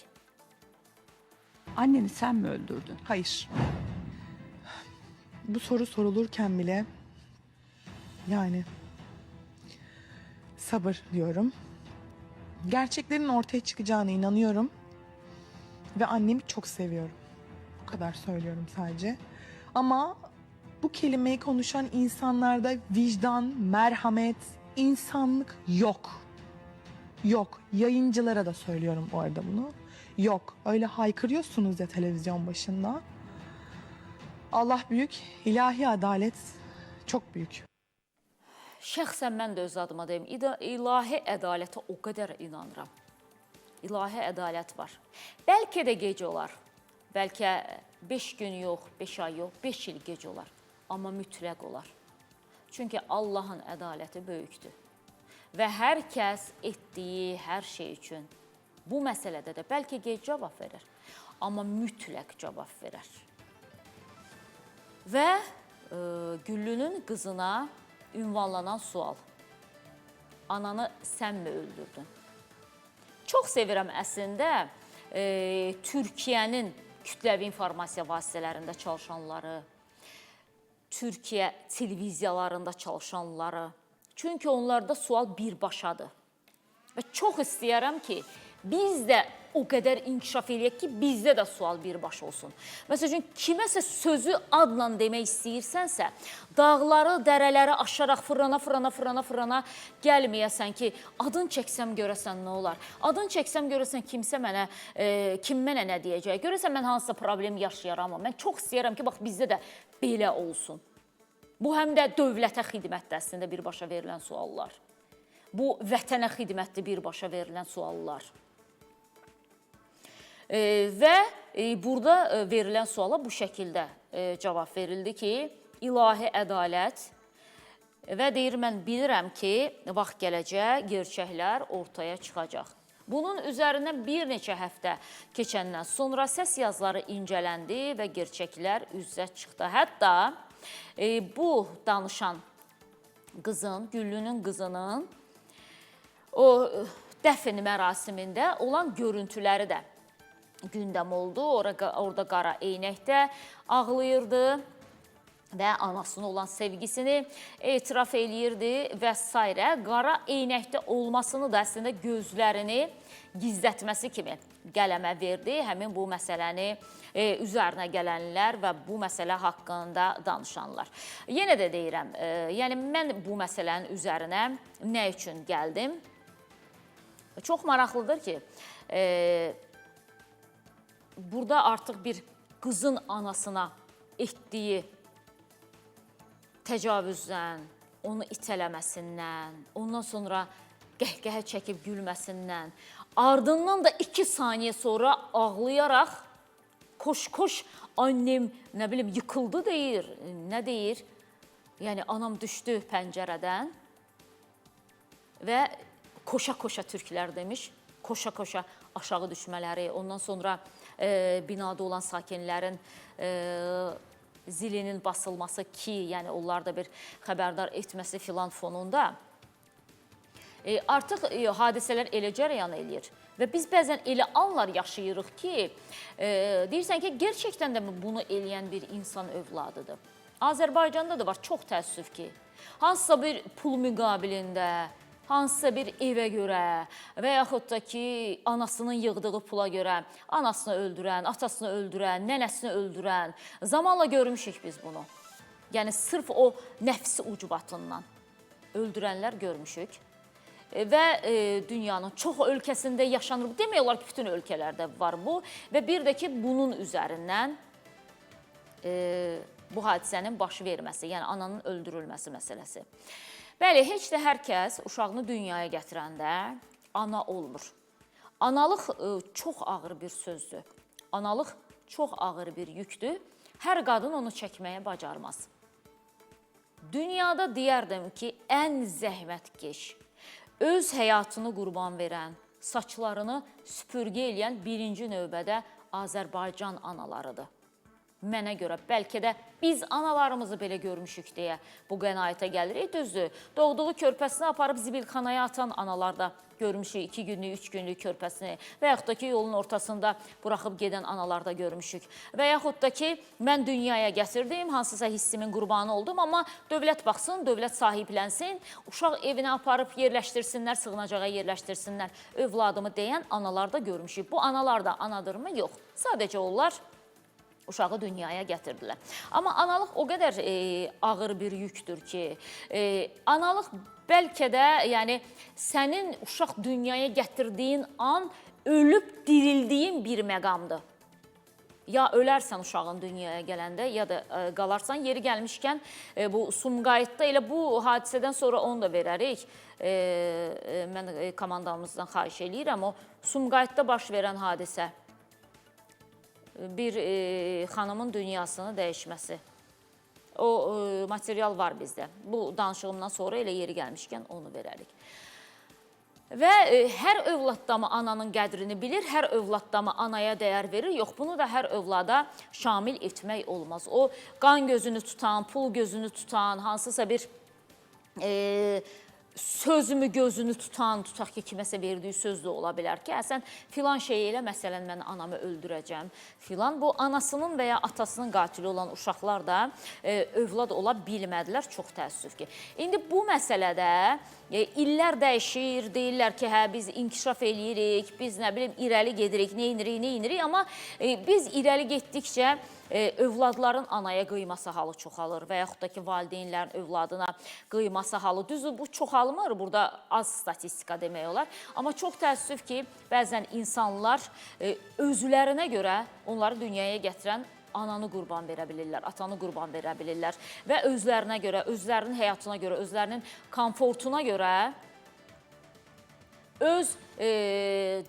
Anneni sen mi öldürdün? Hayır. Bu soru sorulurken bile yani sabır diyorum. Gerçeklerin ortaya çıkacağına inanıyorum. Ve annemi çok seviyorum. Bu kadar söylüyorum sadece. Ama bu kelimeyi konuşan insanlarda vicdan, merhamet, insanlık yok. Yok. Yayıncılara da söylüyorum bu arada bunu. Yok. Öyle haykırıyorsunuz ya televizyon başında. Allah büyük, ilahi adalet çok büyük. Şəxsən mən də öz adıma deyim, ilahi ədalətə o qədər inanıram. İlahi ədalət var. Bəlkə də gec olar. Bəlkə 5 gün yox, 5 ay yox, 5 il gec olar. Amma mütləq olar. Çünki Allahın ədaləti böyükdür. Və hər kəs etdiyi hər şey üçün bu məsələdə də bəlkə gec cavab verər, amma mütləq cavab verər. Və Güllünün qızına ünvanlanan sual. Ananı sən mi öldürdün? Çox sevirəm əslində Türkiyənin kütləvi informasiya vasitələrində çalışanları, Türkiyə televiziyalarında çalışanları. Çünki onlarda sual birbaşadır. Və çox istəyərəm ki, biz də o qədər inkişaf eləyək ki, bizdə də sual birbaşa olsun. Məsəl üçün, kiməsə sözü adla demək istəyirsənsə, dağları, dərələri aşaraq fırlana, fırlana, fırlana, fırlana gəlməyəsən ki, adın çəksəm görəsən nə olar? Adın çəksəm görəsən kimsə mənə, kim mənə nə deyəcək? Görəsən mən hansısa problem yaşayaram. Mən çox istəyirəm ki, bax bizdə də belə olsun. Bu həm də dövlətə xidmətdir əslində birbaşa verilən suallar. Bu vətənə xidmətdir birbaşa verilən suallar. Və burada verilən suala bu şəkildə cavab verildi ki, ilahi ədalət və deyir, mən bilirəm ki, vaxt gələcək, gerçəklər ortaya çıxacaq. Bunun üzərindən bir neçə həftə keçəndən sonra səs yazıları incələndi və gerçəklər üzə çıxdı. Hətta bu danışan qızın, Güllünün qızının o dəfn mərasimində olan görüntüləri də gündəm oldu. Orada qara eynəkdə ağlayırdı Və anasına olan sevgisini etiraf eləyirdi və s. Qara eynəkdə olmasını da əslində gözlərini gizlətməsi kimi qələmə verdi. Həmin bu məsələni üzərinə gələnlər və bu məsələ haqqında danışanlar. Yenə də deyirəm, yəni mən bu məsələnin üzərinə nə üçün gəldim? Çox maraqlıdır ki, burada artıq bir qızın anasına etdiyi təcavüzdən, onu itələməsindən, ondan sonra qəhqəhə çəkib gülməsindən, ardından da 2 saniyə sonra ağlayaraq koş-koş annem, nə bilim, yıkıldı deyir, nə deyir? Yəni anam düşdü pəncərədən və koşa-koşa türklər demiş, koşa-koşa aşağı düşmələri, ondan sonra binada olan sakinlərin zilinin basılması ki, yəni onlar da bir xəbərdar etməsi filan fonunda artıq hadisələr elə cərəyan eləyir. Və biz bəzən elə anlar yaşayırıq ki, deyirsən ki, gerçəkdən də bunu eləyən bir insan övladıdır. Azərbaycanda da var, çox təəssüf ki, hansısa bir pul müqabilində, hansısa bir evə görə və yaxud da ki, anasının yığdığı pula görə anasını öldürən, atasını öldürən, nənəsini öldürən, zamanla görmüşük biz bunu. Yəni sırf o nəfsi ucbatından öldürənlər görmüşük. Və dünyanın çox ölkəsində yaşanır. Demək olar ki, bütün ölkələrdə var bu. Və bir də ki, bunun üzərindən bu hadisənin başı verməsi, yəni ananın öldürülməsi məsələsi. Bəli, heç də hər kəs uşağını dünyaya gətirəndə ana olmur. Analıq çox ağır bir sözdür. Analıq çox ağır bir yükdür. Hər qadın onu çəkməyə bacarmaz. Dünyada deyərdim ki, ən zəhmətkeş, öz həyatını qurban verən, saçlarını süpürgə eləyən birinci növbədə Azərbaycan analarıdır. Mənə görə bəlkə də biz analarımızı belə görmüşük deyə bu qənaətə gəlirik. Düzdür, doğduğu körpəsini aparıb zibilxanaya atan analar da görmüşük, 2 günlük, 3 günlük körpəsini və yaxud da ki, yolun ortasında buraxıb gedən analar da görmüşük. Və yaxud da ki, mən dünyaya gətirdim, hansısa hissimin qurbanı oldum, amma dövlət baxsın, dövlət sahiblənsin, uşaq evinə aparıb yerləşdirsinlər, sığınacağa yerləşdirsinlər övladımı deyən analar da görmüşük. Bu analar da anadırmı? Yox. Sadəcə onlar uşağı dünyaya gətirdilər. Amma analıq o qədər ağır bir yükdür ki, analıq bəlkə də yəni, sənin uşaq dünyaya gətirdiyin an ölüb dirildiyin bir məqamdır. Ya ölərsən uşağın dünyaya gələndə, ya da qalarsan. Yeri gəlmişkən bu Sumqayıtda elə bu hadisədən sonra onu da verərik. Mən komandamızdan xahiş eləyirəm. O Sumqayıtda baş verən hadisə. Bir xanımın dünyasını dəyişməsi. O material var bizdə. Bu danışığımdan sonra elə yeri gəlmişkən onu verərik. Və hər övladda mı ananın qədrini bilir, hər övladda mı anaya dəyər verir? Yox, bunu da hər övlada şamil etmək olmaz. O qan gözünü tutan, pul gözünü tutan, hansısa bir sözümü gözünü tutan, tutaq ki, kiməsə verdiyi söz də ola bilər ki, sən filan şey elə, məsələn, mən anamı öldürəcəm filan. Bu, anasının və ya atasının qatili olan uşaqlar da övlad ola bilmədilər, çox təəssüf ki. İndi bu məsələdə illər dəyişir, deyirlər ki, hə, biz inkişaf eləyirik, biz nə bilim, irəli gedirik, neyinirik, neyinirik, amma biz irəli getdikcə övladların anaya qıyması halı çoxalır və yaxud da ki, valideynlərin övladına qıyması halı. Düzdür, bu çoxalmır, burada az statistika demək olar. Amma çox təəssüf ki, bəzən insanlar özlərinə görə onları dünyaya gətirən ananı qurban verə bilirlər, atanı qurban verə bilirlər və özlərinə görə, özlərinin həyatına görə, özlərinin komfortuna görə öz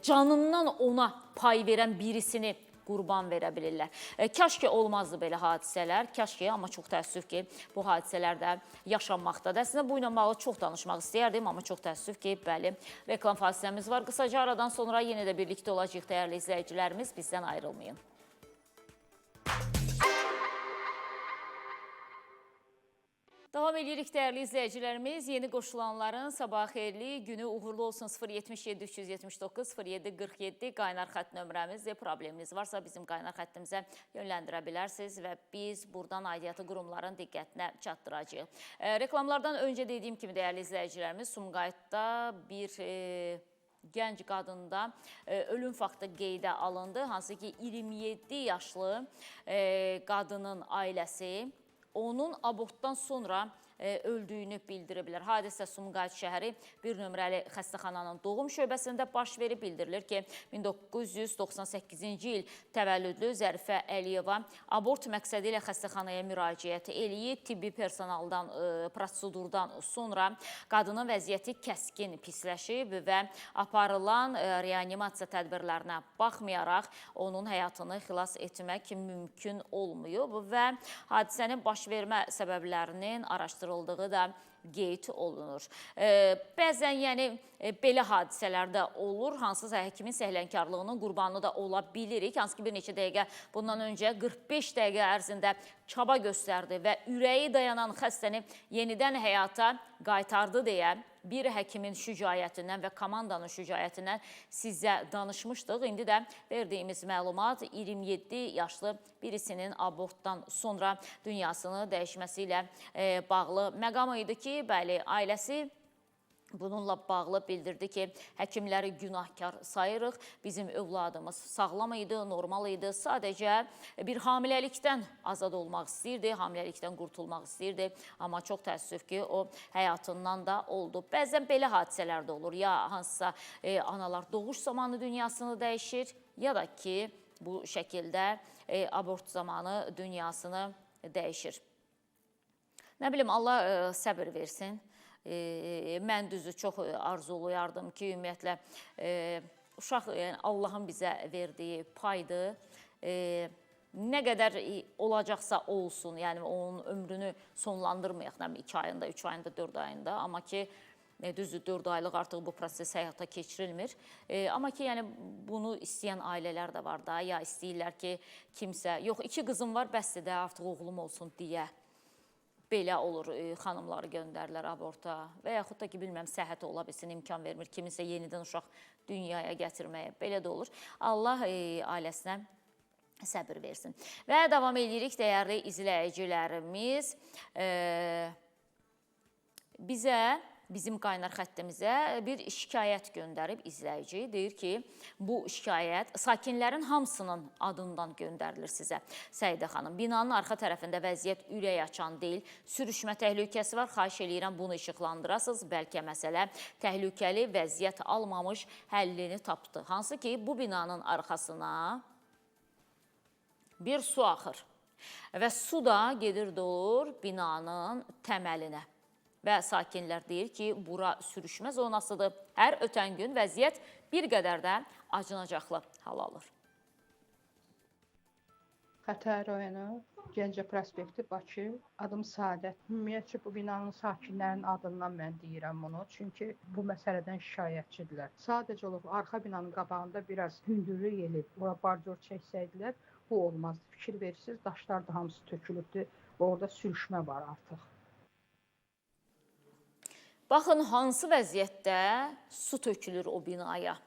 canından ona pay verən birisini qurban verə bilirlər. Kaş ki olmazdı belə hadisələr, kaş ki, amma çox təəssüf ki, bu hadisələr də yaşanmaqdadır. Əslində, bu ilə bağlı çox danışmaq istəyərdim, amma çox təəssüf ki, bəli, reklam fasiləmiz var. Qısaca aradan sonra yenə də birlikdə olacaq dəyərli izləyicilərimiz, bizdən ayrılmayın. Davam Davam edirik dəyərli izləyicilərimiz. Yeni qoşulanların sabah xeyirli, günü uğurlu olsun. 077 379 07 47 qaynar xətt nömrəmizdir. Probleminiz varsa bizim qaynar xəttimizə yönləndirə bilərsiniz və biz buradan aidiyyatı qurumların diqqətinə çatdıracağıq. Reklamlardan öncə dediyim kimi dəyərli izləyicilərimiz, Sumqayıtda bir gənc qadında ölüm faktı qeydə alındı. Hansı ki 27 yaşlı qadının ailəsi onun abortdan sonra öldüyünü bildiriblər. Hadisə Sumqayıt şəhəri 1 nömrəli xəstəxananın doğum şöbəsində baş verib. Bildirilir ki, 1998-ci il təvəllüdlü Zərifə Əliyeva abort məqsədi ilə xəstəxanaya müraciət eləyib. Tibbi personaldan, prosedurdan sonra qadının vəziyyəti kəskin pisləşib və aparılan reanimasiya tədbirlərinə baxmayaraq onun həyatını xilas etmək mümkün olmayıb və hadisənin baş vermə səbəblərinin araşdırıldığı da qeyd olunur. Bəzən yəni belə hadisələr də olur, hansısa həkimin səhlənkarlığının qurbanı da ola bilirik. Hansı ki bir neçə dəqiqə bundan öncə 45 dəqiqə ərzində çaba göstərdi və ürəyi dayanan xəstəni yenidən həyata qaytardı deyə bir həkimin şücaətindən və komandanın şücaətindən sizə danışmışdıq. İndi də verdiyimiz məlumat 27 yaşlı birisinin abortdan sonra dünyasını dəyişməsi ilə bağlı məqam idi ki, bəli, ailəsi bununla bağlı bildirdi ki, həkimləri günahkar sayırıq. Bizim övladımız sağlam idi, normal idi. Sadəcə bir hamiləlikdən azad olmaq istəyirdi, hamiləlikdən qurtulmaq istəyirdi. Amma çox təəssüf ki, o həyatından da oldu. Bəzən belə hadisələr də olur. Ya hansısa analar doğuş zamanı dünyasını dəyişir, ya da ki, bu şəkildə abort zamanı dünyasını dəyişir. Nə bilim, Allah səbir versin. Mən düzü çox arzulayardım ki, ümumiyyətlə uşaq yəni Allahın bizə verdiyi paydır. Nə qədər olacaqsa olsun, yəni onun ömrünü sonlandırmayaq, nə bilim 2 ayında, 3 ayında, 4 ayında, amma ki düzdür 4 aylıq artıq bu proses həyata keçirilmir. Amma ki, yəni bunu istəyən ailələr də var da, ya istəyirlər ki, kimsə, yox 2 qızım var, bəsdir də artıq oğlum olsun deyə. Belə olur, xanımları göndərirlər aborta və yaxud da ki, bilməm, səhhəti ola bilsin, imkan vermir kiminsə yenidən uşaq dünyaya gətirməyə. Belə də olur. Allah ailəsinə səbir versin. Və davam edirik, dəyərli izləyicilərimiz. Bizə, bizim qaynar xəttimizə bir şikayət göndərib izləyici. Deyir ki, bu şikayət sakinlərin hamısının adından göndərilir sizə. Səidə xanım, binanın arxa tərəfində vəziyyət ürək açan deyil, sürüşmə təhlükəsi var. Xahiş eləyirəm, bunu işıqlandırasınız. Bəlkə məsələ təhlükəli vəziyyət almamış həllini tapdı. Hansı ki, bu binanın arxasına bir su axır və su da gedir dolur binanın təməlinə. Və sakinlər deyir ki, bura sürüşmə zonasıdır. Hər ötən gün vəziyyət bir qədər də acınacaqlı hal alır. Xətai rayonu, Gəncə prospekti, Bakı. Adım Saadət. Ümumiyyətcə bu binanın sakinlərinin adından mən deyirəm bunu. Çünki bu məsələdən şikayətçidirlər. Sadəcə olub arxa binanın qabağında biraz hündürlük elib, ora bardyor çəksəydilər, bu olmazdı. Fikir verirsiniz, daşlar da hamısı tökülübdür və orada sürüşmə var artıq. Baxın, hansı vəziyyətdə su tökülür o binaya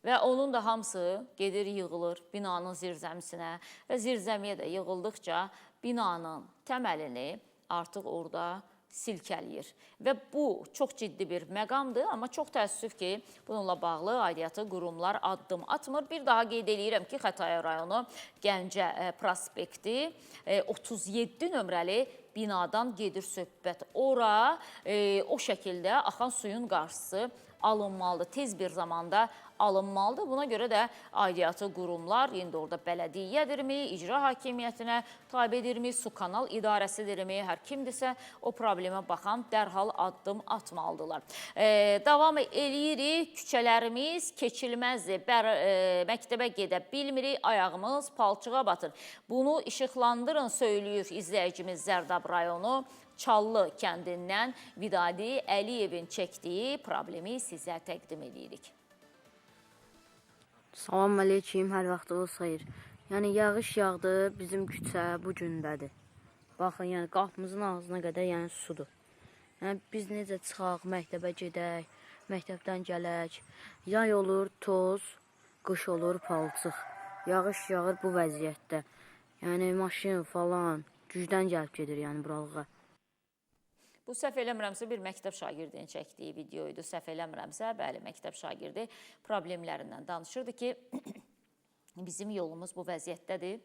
və onun da hamısı gedir, yığılır binanın zirzəmisinə və zirzəmiyə də yığıldıqca binanın təməlini artıq orada silkələyir. Və bu çox ciddi bir məqamdır, amma çox təəssüf ki, bununla bağlı aidiyyatı qurumlar addım atmır. Bir daha qeyd eləyirəm ki, Xətai rayonu Gəncə prospekti 37 nömrəli binadan gedir söhbət. Ora o şəkildə axan suyun qarşısı alınmalıdır. Tez bir zamanda alınmalıdır. Buna görə də aidiyyatı qurumlar, indi orada bələdiyyədirmi, icra hakimiyyətinə tabedirmi, su kanal idarəsidirmi, hər kimdirsə o problemə baxan dərhal addım atmalıdırlar. Davam eləyirik. Küçələrimiz keçilməzdir. Məktəbə gedə bilmirik, ayağımız palçığa batır. Bunu işıqlandırın, söylüyür izləyicimiz Zərdab rayonu Çallı kəndindən Vidadi Əliyevin çəkdiyi problemi sizə təqdim edirik. Salam əleykum, hər vaxtınız xeyir. Yəni yağış yağdı, bizim küçə bu gündədir. Baxın, yəni qapımızın ağzına qədər yəni sudur. Yəni biz necə çıxaq, məktəbə gedək, məktəbdən gələk. Yay olur toz, qış olur palçıq. Yağış yağır bu vəziyyətdə. Yəni maşın falan gücdən gəlib gedir yəni buralığa. Bu səhv eləmirəmsə bir məktəb şagirdinin çəkdiyi video idi. Səhv eləmirəmsə, bəli, məktəb şagirdi problemlərindən danışırdı ki, bizim yolumuz bu vəziyyətdədir.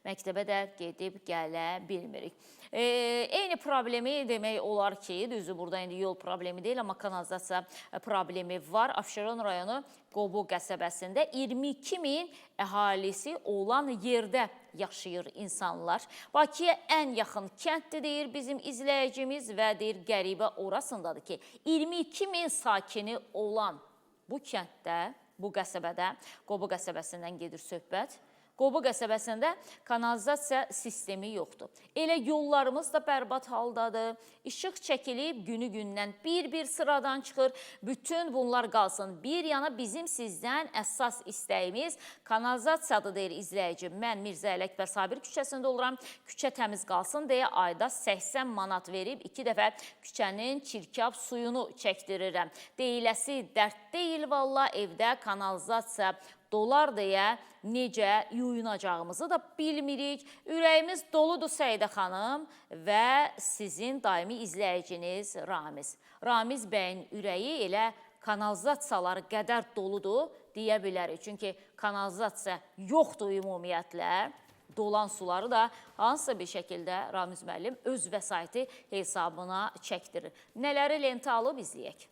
Məktəbə də gedib gələ bilmirik. Eyni problemi demək olar ki, düzdür, burada indi yol problemi deyil, amma kanalizasiya problemi var. Abşeron rayonu Qobu qəsəbəsində 22 min əhalisi olan yerdə yaşayır insanlar. Bakıya ən yaxın kənddir, deyir bizim izləyicimiz və deyir qəribə orasındadır ki, 22 min sakini olan bu kənddə, bu qəsəbədə, Qobu qəsəbəsindən gedir söhbət. Qobu qəsəbəsində kanalizasiya sistemi yoxdur. Elə yollarımız da bərbad haldadır. İşıq çəkilib günü-gündən bir-bir sıradan çıxır. Bütün bunlar qalsın bir yana, bizim sizdən əsas istəyimiz kanalizasiyadır, deyir izləyici. Mən Mirzə Ələkbər Sabir küçəsində oluram. Küçə təmiz qalsın deyə ayda 80 manat verib 2 dəfə küçənin çirkab suyunu çəkdirirəm. Deyiləsi dərd deyil valla, evdə kanalizasiya dolar deyə necə yuyunacağımızı da bilmirik. Ürəyimiz doludur Səidə xanım və sizin daimi izləyiciniz Ramiz. Ramiz bəyin ürəyi elə kanalizasiyaları qədər doludur deyə bilərik. Çünki kanalizasiya yoxdur ümumiyyətlə. Dolan suları da hansısa bir şəkildə Ramiz müəllim öz vəsaiti hesabına çəkdirir. Nələri lentə alıb izləyək.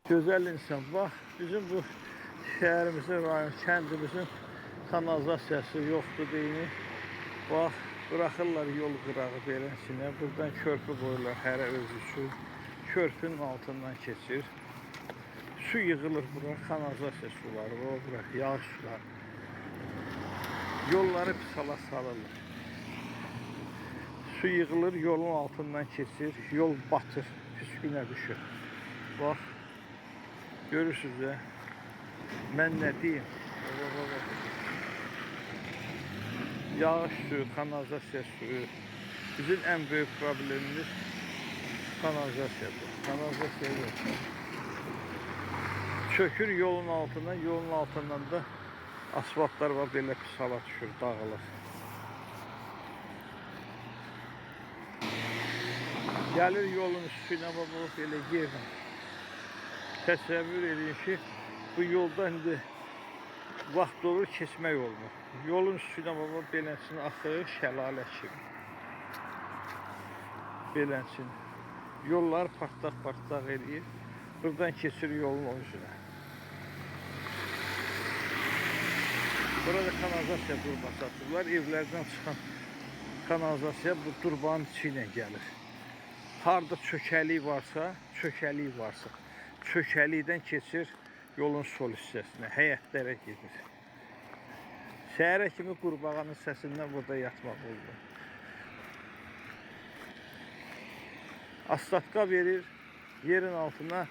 Gözəl insan, bax bizim bu şəhərimizin, rayon, kəndimizin kanalizasiyası yoxdur deyini. Bax, buraxırlar yol qırağı beləsinə. Buradan körpü qoyurlar hərə özü üçün. Körpünün altından keçir. Su yığılır bura, kanalizasiya suları, o bura, yağış suları. Yolları pis hala salırlar. Su yığılır, yolun altından keçir, yol batır, pis günə düşür. Bax, görürsünüz də. Mən nə deyim? Yağış suyu, kanalizasiya suyu. Bizim ən böyük problemimiz kanalizasiyadır. Kanalizasiya yox. Çökür yolun altından, yolun altından da asfaltlar var, belə pis hala düşür, dağılır. Gəlir yolun üstünə, baba, belə yerlə. Təsəvvür edin ki, bu yolda indi vaxt olur, keçmək olmur. Yolun üstünə baba belənsini axır, şəlalə kimi. Belənsini. Yollar partlaq-partlaq eləyir. Buradan keçir yolun o üzünə. Burada kanalizasiya turbası atırlar. Evlərdən çıxan kanalizasiya bu turbanın içi ilə gəlir. Harda çökəlik varsa, çökəlikdən keçir yolun sol hissəsinə, həyətlərə gedir. Səhərə kimi qurbağanın səsindən burada yatmaq olmur. Astatka verir, yerin altına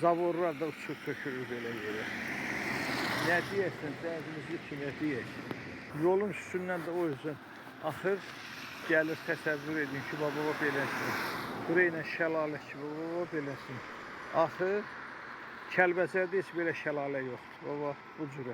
zavorlar da uçur, tökülür belə yerə. Nə deyəsən, dərdimizi kimə deyək? Yolun üstündən də o yüzden axır, gəlir, təsəvvür edin ki, baba beləsin. Burayla şəlalə ki, baba beləsin. Axır, Kəlbəcərdə heç belə şəlalə yoxdur. Baba, bu cürə.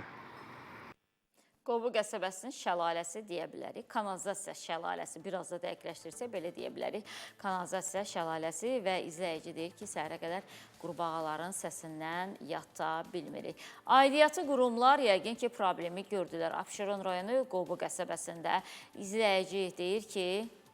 Qobu qəsəbəsinin şəlaləsi deyə bilərik. Kanalizasiya şəlaləsi, biraz da dəqiqləşdirsək belə deyə bilərik. Kanalizasiya şəlaləsi və izləyici deyir ki, səhərə qədər qurbağaların səsindən yata bilmirik. Aidiyyatı qurumlar yəqin ki, problemi gördülər. Abşeron rayonu Qobu qəsəbəsində izləyici deyir ki,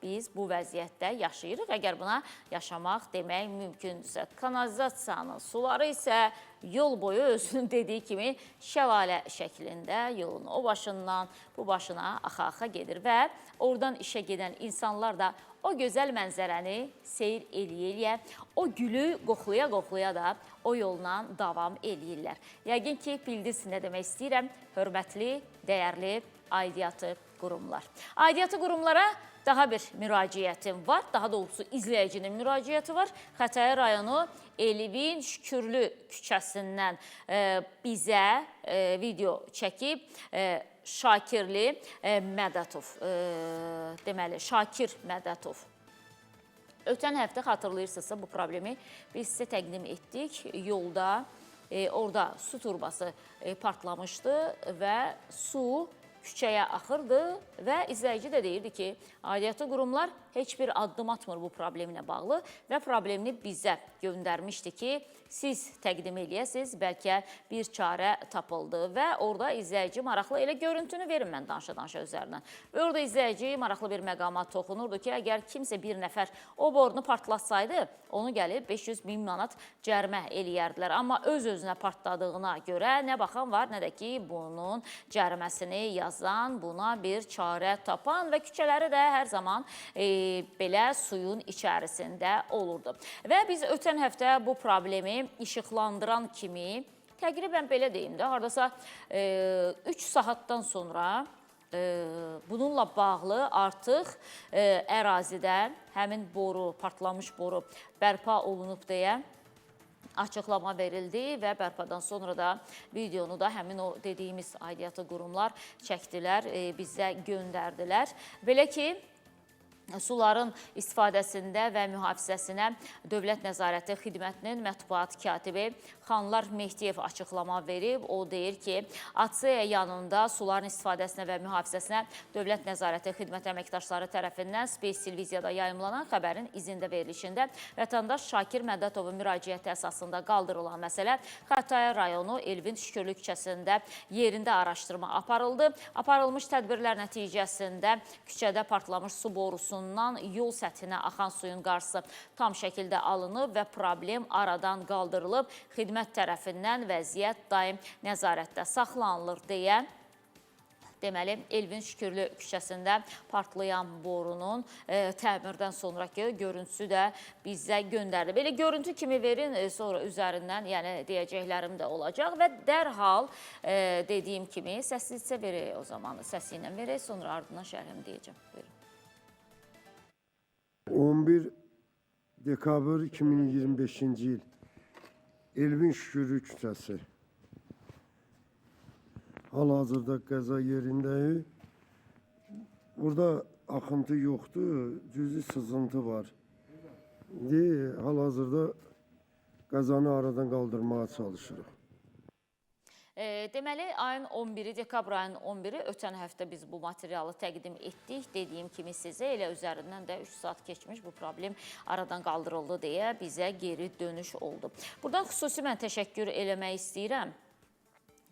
biz bu vəziyyətdə yaşayırıq. Əgər buna yaşamaq demək mümkündürsə. Kanalizasiyanın suları isə yol boyu özünün dediyi kimi şəlalə şəklində yolun o başından bu başına axa-axa gedir və oradan işə gedən insanlar da o gözəl mənzərəni seyr eləyə-eləyə, o gülü qoxlaya-qoxlaya da o yolla davam eləyirlər. Yəqin ki, bildiniz nə demək istəyirəm, hörmətli, dəyərli aidiyyatı qurumlar. Aidiyyatı qurumlara daha bir müraciətim var, daha doğrusu izləyicinin müraciəti var. Xətai rayonu Elvin Şükürlü küçəsindən bizə video çəkib. Şakirli Mədətov, deməli Şakir Mədətov. Ötən həftə xatırlayırsınızsa bu problemi biz sizə təqdim etdik. Yolda orada su turbası partlamışdı və su küçəyə axırdı və izləyici də deyirdi ki, aidiyyatı qurumlar heç bir addım atmır bu problemlə bağlı və problemini bizə göndərmişdi ki, siz təqdim eləyəsiniz, bəlkə bir çarə tapıldı və orada izləyici maraqlı, elə görüntünü verin mən danışa-danışa üzərindən. Və orada izləyici maraqlı bir məqama toxunurdu ki, əgər kimsə bir nəfər o borunu partlatsaydı, onu gəlib 500 min manat cərimə eləyərdilər. Amma öz-özünə partladığına görə nə baxan var, nə də ki, bunun cəriməsini yazan, buna bir çarə tapan və küçələri də hər zaman belə suyun içərisində olurdu. Və biz ötən həftə bu problemi işıqlandıran kimi, təqribən belə deyim də, haradasa 3 saatdan sonra bununla bağlı artıq ərazidə həmin boru, partlamış boru bərpa olunub deyə açıqlama verildi və bərpadan sonra da videonu da həmin o dediyimiz aidiyyatı qurumlar çəkdilər, bizə göndərdilər. Belə ki, suların istifadəsində və mühafizəsinə Dövlət Nəzarəti Xidmətinin mətbuat katibi Xanlar Mehdiyev açıqlama verib. O deyir ki, ATSEA yanında suların istifadəsinə və mühafizəsinə Dövlət Nəzarəti Xidməti əməkdaşları tərəfindən Space Televiziyada yayımlanan xəbərin izində verilişində vətəndaş Şakir Mədətovun müraciəti əsasında qaldırılan məsələ Xətai rayonu Elvin Şükürlü küçəsində yerində araşdırma aparıldı. Aparılmış tədbirlər nəticəsində küçədə partlamış su borusu yol səthinə axan suyun qarşısı tam şəkildə alınıb və problem aradan qaldırılıb. Xidmət tərəfindən vəziyyət daim nəzarətdə saxlanılır deyə deməli, Elvin Şükürlü küçəsində partlayan borunun təmirdən sonraki görüntüsü də bizə göndərilib. Belə görüntü kimi verin, sonra üzərindən yəni deyəcəklərim də olacaq və dərhal dediyim kimi səssizsə verək o zaman, səsi ilə verək, sonra ardından şərhimi deyəcəm. Buyurun. 11 dekabr 2025-ci il Elvin Şükürlü küçəsi. Hal-hazırda qəza yerindəyik. Burada axıntı yoxdur, cüzi sızıntı var. İndi hal-hazırda qəzanı aradan qaldırmağa çalışırıq. Deməli, ayın 11-i, dekabr ayının 11-i ötən həftə biz bu materialı təqdim etdik. Dediyim kimi sizə elə üzərindən də 3 saat keçmiş bu problem aradan qaldırıldı deyə bizə geri dönüş oldu. Buradan xüsusi mən təşəkkür eləmək istəyirəm.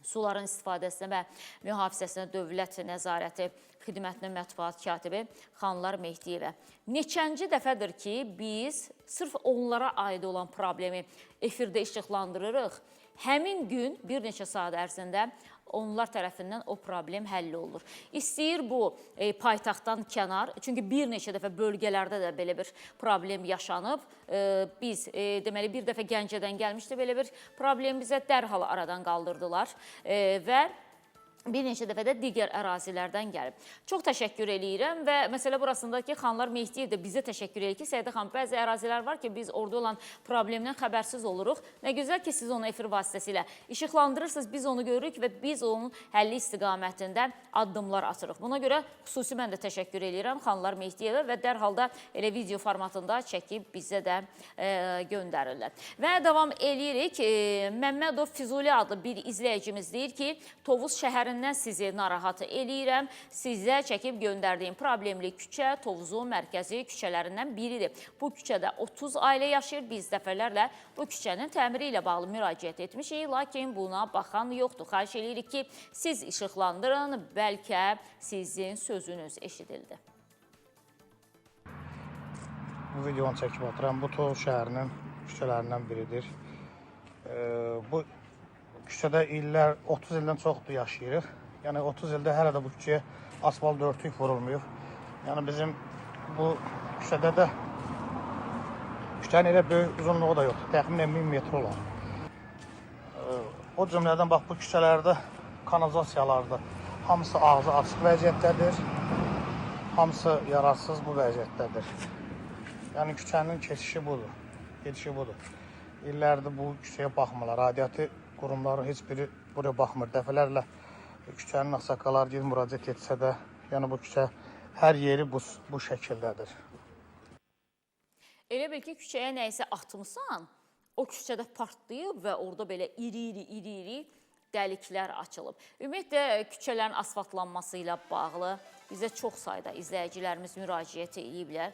Suların istifadəsinə və mühafizəsinə Dövlət Nəzarəti Xidmətinin mətbuat katibi Xanlar Mehdiyevə. Neçənci dəfədir ki, biz sırf onlara aid olan problemi efirdə işıqlandırırıq. Həmin gün bir neçə saat ərzində onlar tərəfindən o problem həll olunur. İstəyir bu paytaxtdan kənar, çünki bir neçə dəfə bölgələrdə də belə bir problem yaşanıb. Biz deməli bir dəfə Gəncədən gəlmişdi belə bir problem bizə dərhal aradan qaldırdılar və bir neçə dəfə də digər ərazilərdən gəlib. Çox təşəkkür eləyirəm və məsələ burasında ki, Xanlar Mehdiyev də bizə təşəkkür eləyir ki, Səidə xanım, bəzi ərazilər var ki, biz orada olan problemdən xəbərsiz oluruq. Nə gözəl ki, siz onu efir vasitəsilə işıqlandırırsınız, biz onu görürük və biz onun həlli istiqamətində addımlar atırıq. Buna görə xüsusi mən də təşəkkür eləyirəm Xanlar Mehdiyevə və dərhal da elə video formatında çəkib bizə də göndərirlər. Və davam eləyirik. Məmmədov Füzuli adlı bir izləyicimiz deyir ki, Tovuz şəhərinin sizi narahat eləyirəm. Sizə çəkib göndərdiyim problemli küçə Tovuzun mərkəzi küçələrindən biridir. Bu küçədə 30 ailə yaşayır. Biz dəfələrlə bu küçənin təmiri ilə bağlı müraciət etmişik, lakin buna baxan yoxdur. Xahiş eləyirik ki, siz işıqlandırın, bəlkə sizin sözünüz eşidildi. Bu videonu çəkib atıram. Bu Tovuz şəhərinin küçələrindən biridir. Bu küçədə illər, 30 ildən çoxdur yaşayırıq. Yəni 30 ildə hələ də bu küçəyə asfalt örtük vurulmayıb. Yəni bizim bu küçədə də küçənin elə böyük uzunluğu da yoxdur. Təxminən 1000 metr olar. O cümlədən bax bu küçələrdə kanalizasiyalarda hamısı ağzı açıq vəziyyətdədir. Hamısı yararsız bu vəziyyətdədir. Yəni küçənin keçişi budur. Gedişi budur. İllərdir bu küçəyə baxmırlar. Aidiyyatı qurumların heç biri buraya baxmır. Dəfələrlə Küçənin ağsaqqalları gedib müraciət etsə də, yəni bu küçə hər yeri bu şəkildədir. Elə bil ki, küçəyə nə isə atmısan, o küçədə partlayıb və orada belə iri-iri dəliklər açılıb. Ümumiyyətlə, küçələrin asfaltlanması ilə bağlı bizə çox sayda izləyicilərimiz müraciət ediblər.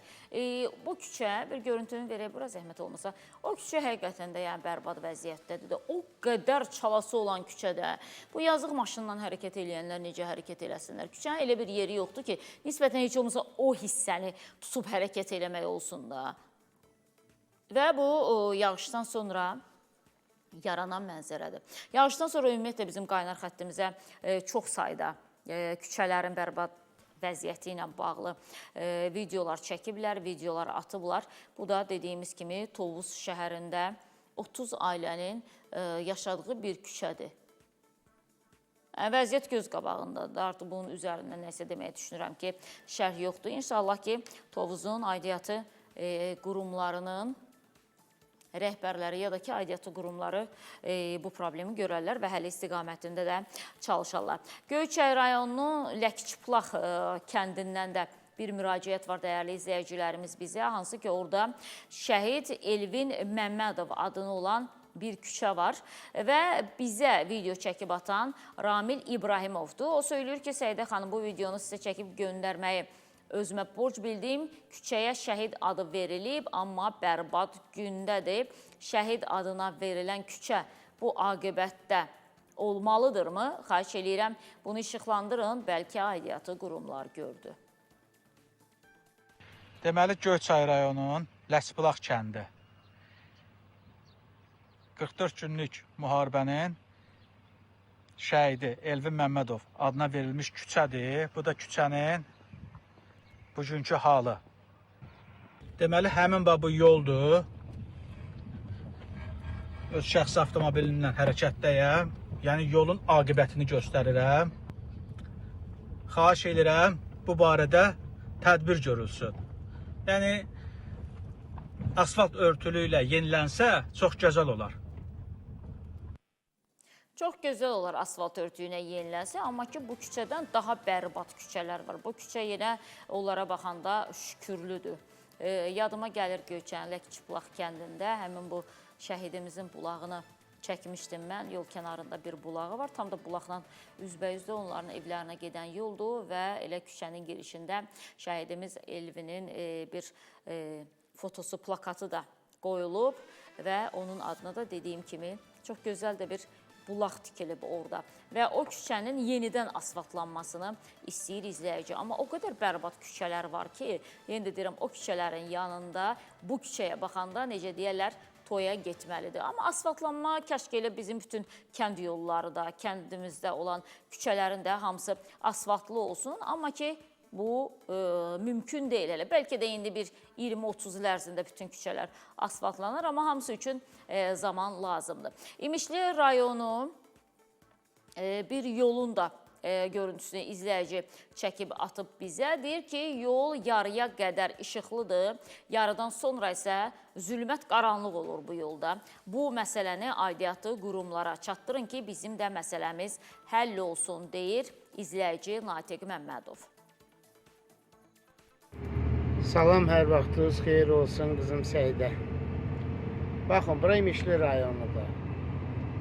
Bu küçə, bir görüntünü verək bura zəhmət olmasa, o küçə həqiqətən də yəni bərbad vəziyyətdədir də. O qədər çalası olan küçədə bu yazıq maşından hərəkət eləyənlər necə hərəkət eləsinlər? Küçənin elə bir yeri yoxdur ki, nisbətən heç olmasa o hissəni tutub hərəkət eləmək olsun da. Və bu yağışdan sonra yaranan mənzərədir. Yağışdan sonra ümumiyyətlə bizim qaynar xəttimizə çox sayda küçələrin bərbad vəziyyəti ilə bağlı videolar çəkiblər, videolar atıblar. Bu da dediyimiz kimi Tovuz şəhərində 30 ailənin yaşadığı bir küçədir. Vəziyyət göz qabağındadır. Artıq bunun üzərindən nəsə deməyə düşünürəm ki, şərh yoxdur. İnşallah ki, Tovuzun aidiyyatı qurumlarının rəhbərləri ya da ki, aidiyyatı qurumları bu problemi görərlər və həll istiqamətində də çalışarlar. Göyçay rayonunun Ləkçıplaq kəndindən də bir müraciət var dəyərli izləyicilərimiz bizə. Hansı ki, orada Şəhid Elvin Məmmədov adını olan bir küçə var və bizə video çəkib atan Ramil İbrahimovdur. O söylüyor ki, Səidə xanım, bu videonu sizə çəkib göndərməyi özümə borc bildiyim küçəyə şəhid adı verilib, amma bərbad gündədir. Şəhid adına verilən küçə bu aqibətdə olmalıdırmı? Xahiş eləyirəm, bunu işıqlandırın, bəlkə aidiyyatı qurumlar gördü. Deməli, Göyçay rayonunun Ləçbulaq kəndi 44 günlük müharibənin şəhidi Elvin Məmmədov adına verilmiş küçədir. Bu da küçənin bugünkü halı. Deməli, həmin bu yoldur. Öz şəxsi avtomobilimlə hərəkətdəyəm. Yəni, yolun aqibətini göstərirəm. Xahiş edirəm, bu barədə tədbir görülsün. Yəni, asfalt örtülü ilə yenilənsə çox gözəl olar. Çox gözəl olar asfalt örtüyünə yenilənsə, amma ki, bu küçədən daha bərbad küçələr var. Bu küçə yenə onlara baxanda şükürlüdür. Yadıma gəlir Göyçənin Ləkçıplaq kəndində həmin bu şəhidimizin bulağını çəkmişdim mən. Yol kənarında bir bulağı var. Tam da bulaqla üzbəyüzdə onların evlərinə gedən yoldur və elə küçənin girişində şəhidimiz Elvinin bir fotosu, plakatı da qoyulub və onun adına da dediyim kimi çox gözəl də bir bulaq tikilib orada və o küçənin yenidən asfaltlanmasını istəyir izləyici. Amma o qədər bərbad küçələr var ki, yenə də deyirəm, o küçələrin yanında bu küçəyə baxanda necə deyərlər, toya getməlidir. Amma asfaltlanma kaş ki elə bizim bütün kənd yolları da, kəndimizdə olan küçələrin də hamısı asfaltlı olsun. Amma ki, bu mümkün deyil elə. Bəlkə də indi bir 20-30 il ərzində bütün küçələr asfaltlanar, amma hamısı üçün zaman lazımdır. İmişli rayonu bir yolun da görüntüsünü izləyici çəkib atıb bizə. Deyir ki, yol yarıya qədər işıqlıdır. Yarıdan sonra isə zülmət qaranlıq olur bu yolda. Bu məsələni aidiyyatı qurumlara çatdırın ki, bizim də məsələmiz həll olsun, deyir izləyici Natiq Məmmədov. Salam, hər vaxtınız xeyir olsun qızım Səidə. Baxın, bura İmişli rayonudur.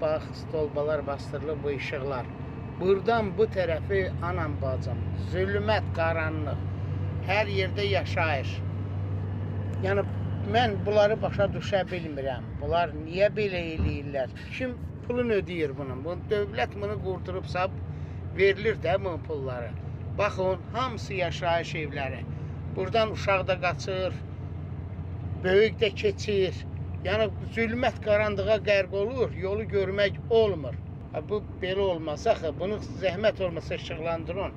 Bax, stolbalar bastırılıb bu işıqlar. Buradan bu tərəfi anam bacım, zülmət, qaranlıq, hər yerdə yaşayış. Yəni, mən bunları başa düşə bilmirəm. Bunlar niyə belə eləyirlər? Kim pulunu ödəyir bunun? Bu, dövlət bunu qurdurubsa, verilir də bunun pulları. Baxın, hamısı yaşayış evləri. Buradan uşaq da qaçır, böyük də keçir. Yəni, zülmət qaranlığa qərq olur, yolu görmək olmur. Bu belə olmasa axı, bunu zəhmət olmasa işıqlandırın.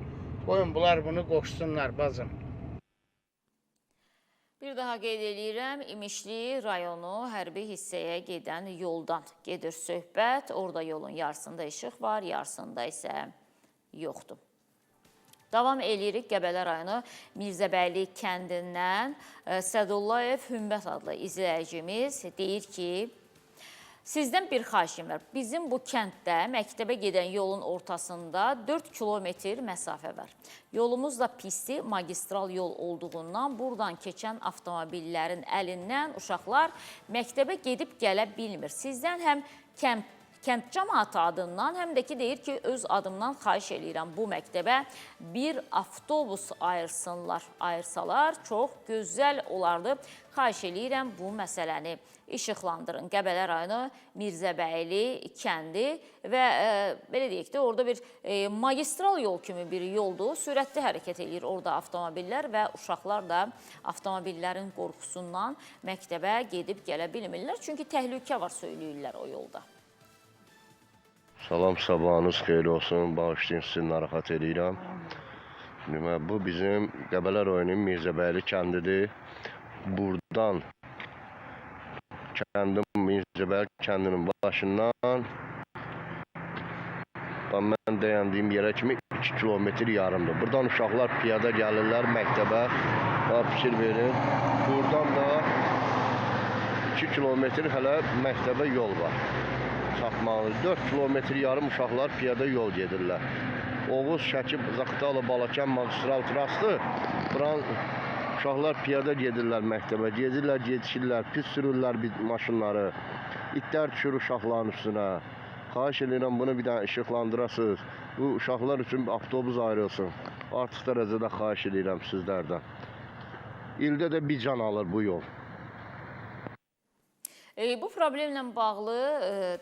Qoyun, bunlar bunu qoşsunlar, bacım. Bir daha qeyd eləyirəm, İmişli rayonu hərbi hissəyə gedən yoldan gedir söhbət. Orada yolun yarısında işıq var, yarısında isə yoxdur. Davam eləyirik Qəbələ rayonu Mirzəbəyli kəndindən Sədullayev Hümmət adlı izləyicimiz deyir ki, Sizdən bir xahişim var. Bizim bu kənddə məktəbə gedən yolun ortasında 4 kilometr məsafə var. Yolumuz da pisdir, magistral yol olduğundan buradan keçən avtomobillərin əlindən uşaqlar məktəbə gedib gələ bilmir. Sizdən həm kənd cəmaatı adından, həm də ki, deyir ki, öz adımdan xahiş eləyirəm bu məktəbə bir avtobus ayırsınlar. Ayırsalar çox gözəl olardı. Xahiş eləyirəm bu məsələni işıqlandırın. Qəbələ rayonu Mirzəbəyli kəndi və belə deyək də, orada bir magistral yol kimi bir yoldur. Sürətli hərəkət eləyir orada avtomobillər və uşaqlar da avtomobillərin qorxusundan məktəbə gedib gələ bilmirlər. Çünki təhlükə var söyləyirlər o yolda. Salam, sabahınız xeyir olsun. Bağışlayın, sizi narahat eləyirəm. Demək, bu bizim Qəbələ rayonunun Mirzəbəyli kəndidir. Buradan kəndin, Mirzəbəyli kəndinin başından mən dayandığım yerə kimi 2 kilometr yarımdır. Buradan uşaqlar piyada gəlirlər məktəbə. Fikir verin. Buradan da 2 kilometr hələ məktəbə yol var. Çatmalı. 4 kilometr yarım uşaqlar piyada yol gedirlər. Oğuz, Şəki, Zaqatala, Balakən magistral trassı. Buranın uşaqlar piyada gedirlər məktəbə. Gedirlər, yetişirlər, pis sürürlər maşınları. İtlər düşür uşaqların üstünə. Xahiş edirəm, bunu bir dənə işıqlandırasınız. Bu uşaqlar üçün avtobus ayrılsın. Artıq dərəcədə xahiş edirəm sizlərdən. İldə də bir can alır bu yol. Bu problemlə bağlı,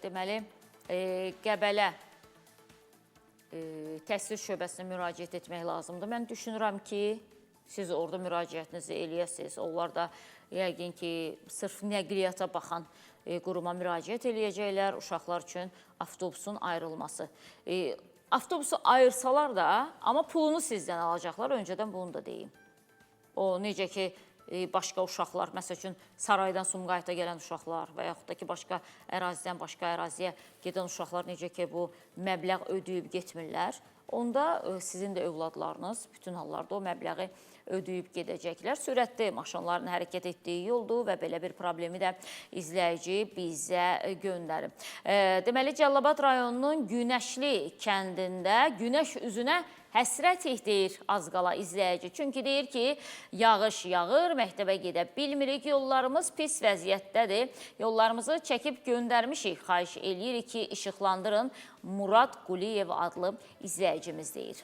deməli, Qəbələ təhsil şöbəsinə müraciət etmək lazımdır. Mən düşünürəm ki, siz orada müraciətinizi eləyəsiniz. Onlar da yəqin ki, sırf nəqliyyata baxan quruma müraciət eləyəcəklər uşaqlar üçün avtobusun ayrılması. Avtobusu ayırsalar da, amma pulunu sizdən alacaqlar, öncədən bunu da deyim. O necə ki, başqa uşaqlar, məsəl üçün Saraydan Sumqayıta gələn uşaqlar və yaxud da ki, başqa ərazidən başqa əraziyə gedən uşaqlar necə ki, bu məbləğ ödəyib getmirlər, onda sizin də övladlarınız bütün hallarda o məbləği ödəyib gedəcəklər. Sürətli maşınların hərəkət etdiyi yoldur və belə bir problemi də izləyici bizə göndərib. Deməli, Cəlilabad rayonunun Günəşli kəndində günəş üzünə həsrətik deyir az qala izləyici. Çünki deyir ki, yağış yağır, məktəbə gedə bilmirik, yollarımız pis vəziyyətdədir. Yollarımızı çəkib göndərmişik, xahiş eləyirik ki, işıqlandırın. Murad Quliyev adlı izləyicimiz deyir.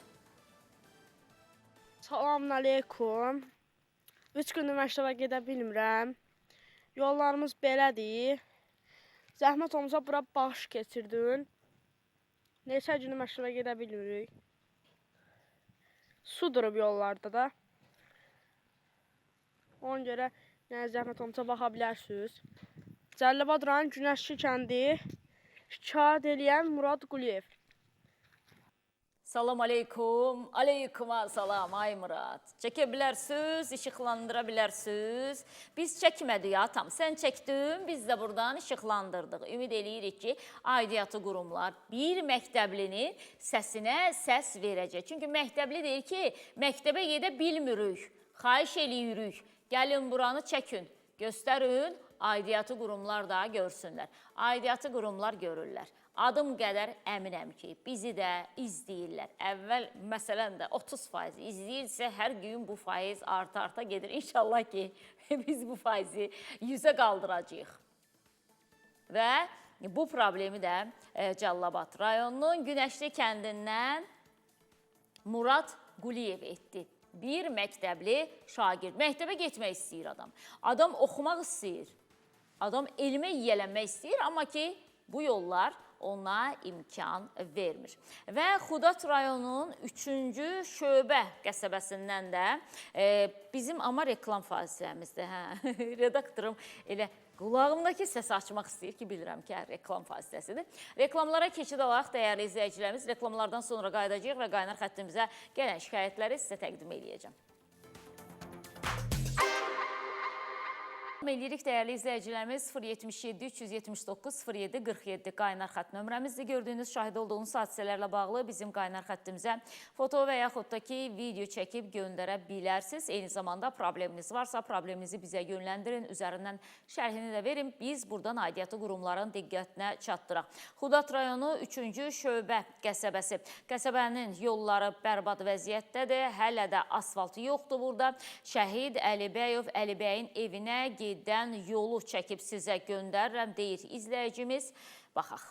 Salam aleykum. 3 gündür məktəbə gedə bilmirəm. Yollarımız belədir. Zəhmət olmasa bura baş keçirdin. Neçə gündür məktəbə gedə bilmirik. Su durub yollarda da. Ona görə nə zəhmət olmasa baxa bilərsiniz. Cəlilabad rayonu Günəşli kəndi, şikayət eləyən Murad Quliyev. Salam aleykum, aleykuma salam ay Murad. Çəkə bilərsiniz, işıqlandıra bilərsiniz. Biz çəkmədik atam, sən çəkdin, biz də buradan işıqlandırdıq. Ümid eləyirik ki, aidiyyatı qurumlar bir məktəblinin səsinə səs verəcək. Çünki məktəbli deyir ki, məktəbə gedə bilmirik, xahiş eləyirik. Gəlin buranı çəkin, göstərin, aidiyyatı qurumlar da görsünlər. Aidiyyatı qurumlar görürlər. Adım qədər əminəm ki, bizi də izləyirlər. Əvvəl məsələn də 30% izləyirsə, hər gün bu faiz arta-arta gedir. İnşallah ki, biz bu faizi 100-ə qaldıracağıq. Və bu problemi də Cəlilabad rayonunun Günəşli kəndindən Murad Quliyev etdi. Bir məktəbli şagird. Məktəbə getmək istəyir adam. Adam oxumaq istəyir. Adam elmə yiyələnmək istəyir, amma ki, bu yollar ona imkan vermir. Və Xudad rayonunun 3-cü şöbə qəsəbəsindən də bizim amma reklam fasiləmizdir. Hə? Redaktorum elə qulağımdakı səsi açmaq istəyir ki, bilirəm ki, reklam fasiləsidir. Reklamlara keçid alaq, dəyərli izləyicilərimiz. Reklamlardan sonra qayıdacağıq və qaynar xəttimizə gələn şikayətləri sizə təqdim eləyəcəm. Eləyirik dəyərli izləyicilərimiz, 077 379 07 47 qaynar xətt nömrəmizdir. Gördüyünüz, şahid olduğunuz hadisələrlə bağlı bizim qaynar xəttimizə foto və yaxud da ki, video çəkib göndərə bilərsiniz. Eyni zamanda probleminiz varsa, probleminizi bizə yönləndirin, üzərindən şərhini də verin. Biz buradan aidiyyatı qurumların diqqətinə çatdıraq. Xudat rayonu 3-cü şöbə qəsəbəsi. Qəsəbənin yolları bərbad vəziyyətdədir. Hələ də asfalt yoxdur burada. Şəhid Əlibəyov Əlibəyin evinə gedən yolu çəkib sizə göndərirəm, deyir izləyicimiz. Baxaq.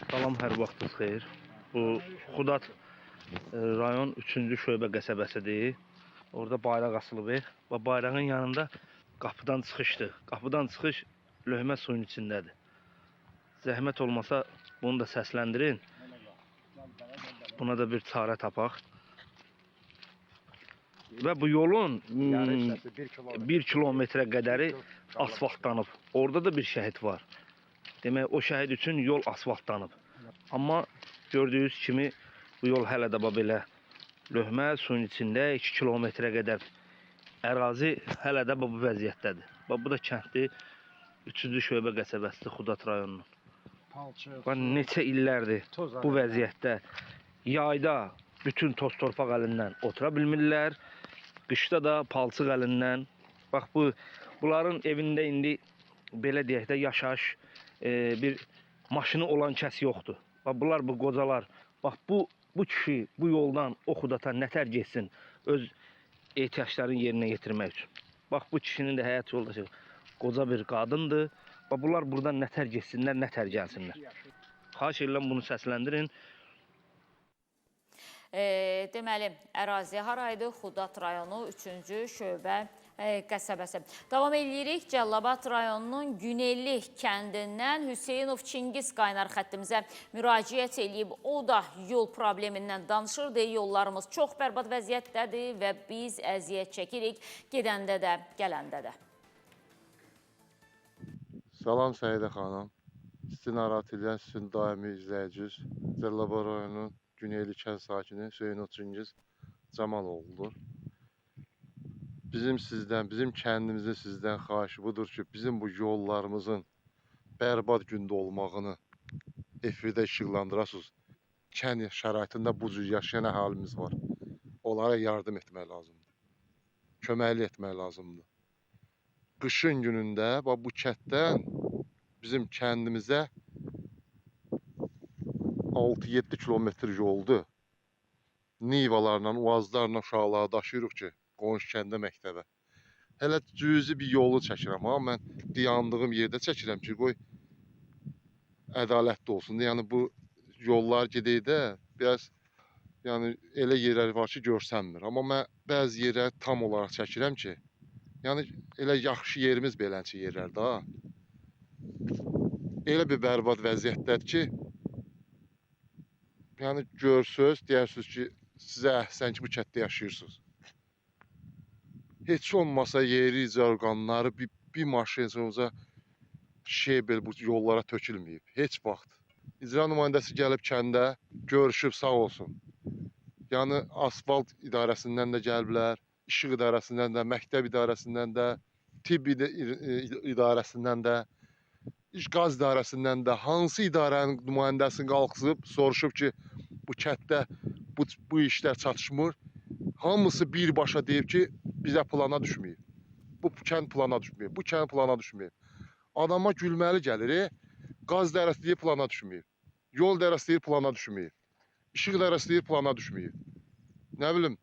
Salam, hər vaxtınız xeyir. Bu Xudat rayon 3-cü şöbə qəsəbəsidir. Orada bayraq asılıb və bayrağın yanında qapıdan çıxışdır. Qapıdan çıxış löhmə suyun içindədir. Zəhmət olmasa bunu da səsləndirin. Buna da bir çarə tapaq. Və bu yolun 1 kilometrə qədəri asfaltlanıb. Orada da bir şəhid var. Demək, o şəhid üçün yol asfaltlanıb. Amma gördüyünüz kimi bu yol hələ də belə löhmə suyun içində 2 kilometrə qədər ərazi hələ də bu vəziyyətdədir. Bax, bu da kənddir, 3-cü şöbə qəsəbəsidir Xudat rayonunun. Bax, neçə illərdir bu vəziyyətdə. Yayda bütün toz torpaq əlindən otura bilmirlər. Qışda da palçıq əlindən. Bax, bunların evində indi belə deyək də yaşayış bir maşını olan kəs yoxdur. Bax, bunlar, bu qocalar. Bax, bu kişi bu yoldan o Xudata nətər getsin öz ehtiyaclarını yerinə yetirmək üçün. Bax, bu kişinin də həyat yoldaşı qoca bir qadındır. Bax, bunlar buradan nətər getsinlər, nətər gəlsinlər. Xahiş edirəm, bunu səsləndirin. Deməli, ərazi haraydı? Xudat rayonu 3-cü şöbə qəsəbəsi. Davam edirik. Cəllabad rayonunun Günelli kəndindən Hüseynov Çingiz qaynar xəttimizə müraciət eləyib. O da yol problemindən danışır. Deyir, yollarımız çox bərbad vəziyyətdədir və biz əziyyət çəkirik gedəndə də, gələndə də. Salam Səidə xanım. Sizi narahat edən sizin daimi izləyiciniz Cəllabad rayonunun Güneyli kənd sakini Hüseynov Çingiz Camaloğludur. Bizim sizdən, bizim kəndimizin sizdən xahişi budur ki, bizim bu yollarımızın bərbad gündə olmağını efirdə işıqlandırasınız. Kənd şəraitində bu cür yaşayan əhalimiz var. Onlara yardım etmək lazımdır. Köməklik etmək lazımdır. Qışın günündə bax, bu kənddən bizim kəndimizə 6-7 kilometr yoldur. Nivalarla, uazlarla uşaqları daşıyırıq ki, qonşu kəndə məktəbə. Hələ cüzi bir yolu çəkirəm, ha, mən dayandığım yerdə çəkirəm ki, qoy ədalətli olsun. Yəni bu yollar gedək də biraz, yəni elə yerlər var ki, görsənmir. Amma mən bəzi yerləri tam olaraq çəkirəm ki, yəni elə yaxşı yerimiz beləncə yerlərdə, ha. Elə bir bərbad vəziyyətdədir ki, yəni görsünüz, deyərsiniz ki, sizə əhsən ki, bu kənddə yaşayırsınız. Heç olmasa yeri icra orqanları bir maşın olsa şebel bu yollara tökülməyib. Heç vaxt. İcra nümayəndəsi gəlib kəndə, görüşüb sağ olsun. Yəni asfalt idarəsindən də gəliblər, işıq idarəsindən də, məktəb idarəsindən də, tibb idarəsindən də, qaz idarəsindən də, hansı idarənin nümayəndəsini qalxızıb, soruşub ki, bu kənddə bu işlər çatışmır. Hamısı birbaşa deyib ki, bizə plana düşməyib. Bu kənd plana düşməyib, bu kənd plana düşməyib. Adama gülməli gəlir, qaz idarəsi deyir plana düşməyib, yol idarəsi deyir plana düşməyib, işıq idarəsi deyir plana düşməyib. Nə bilim,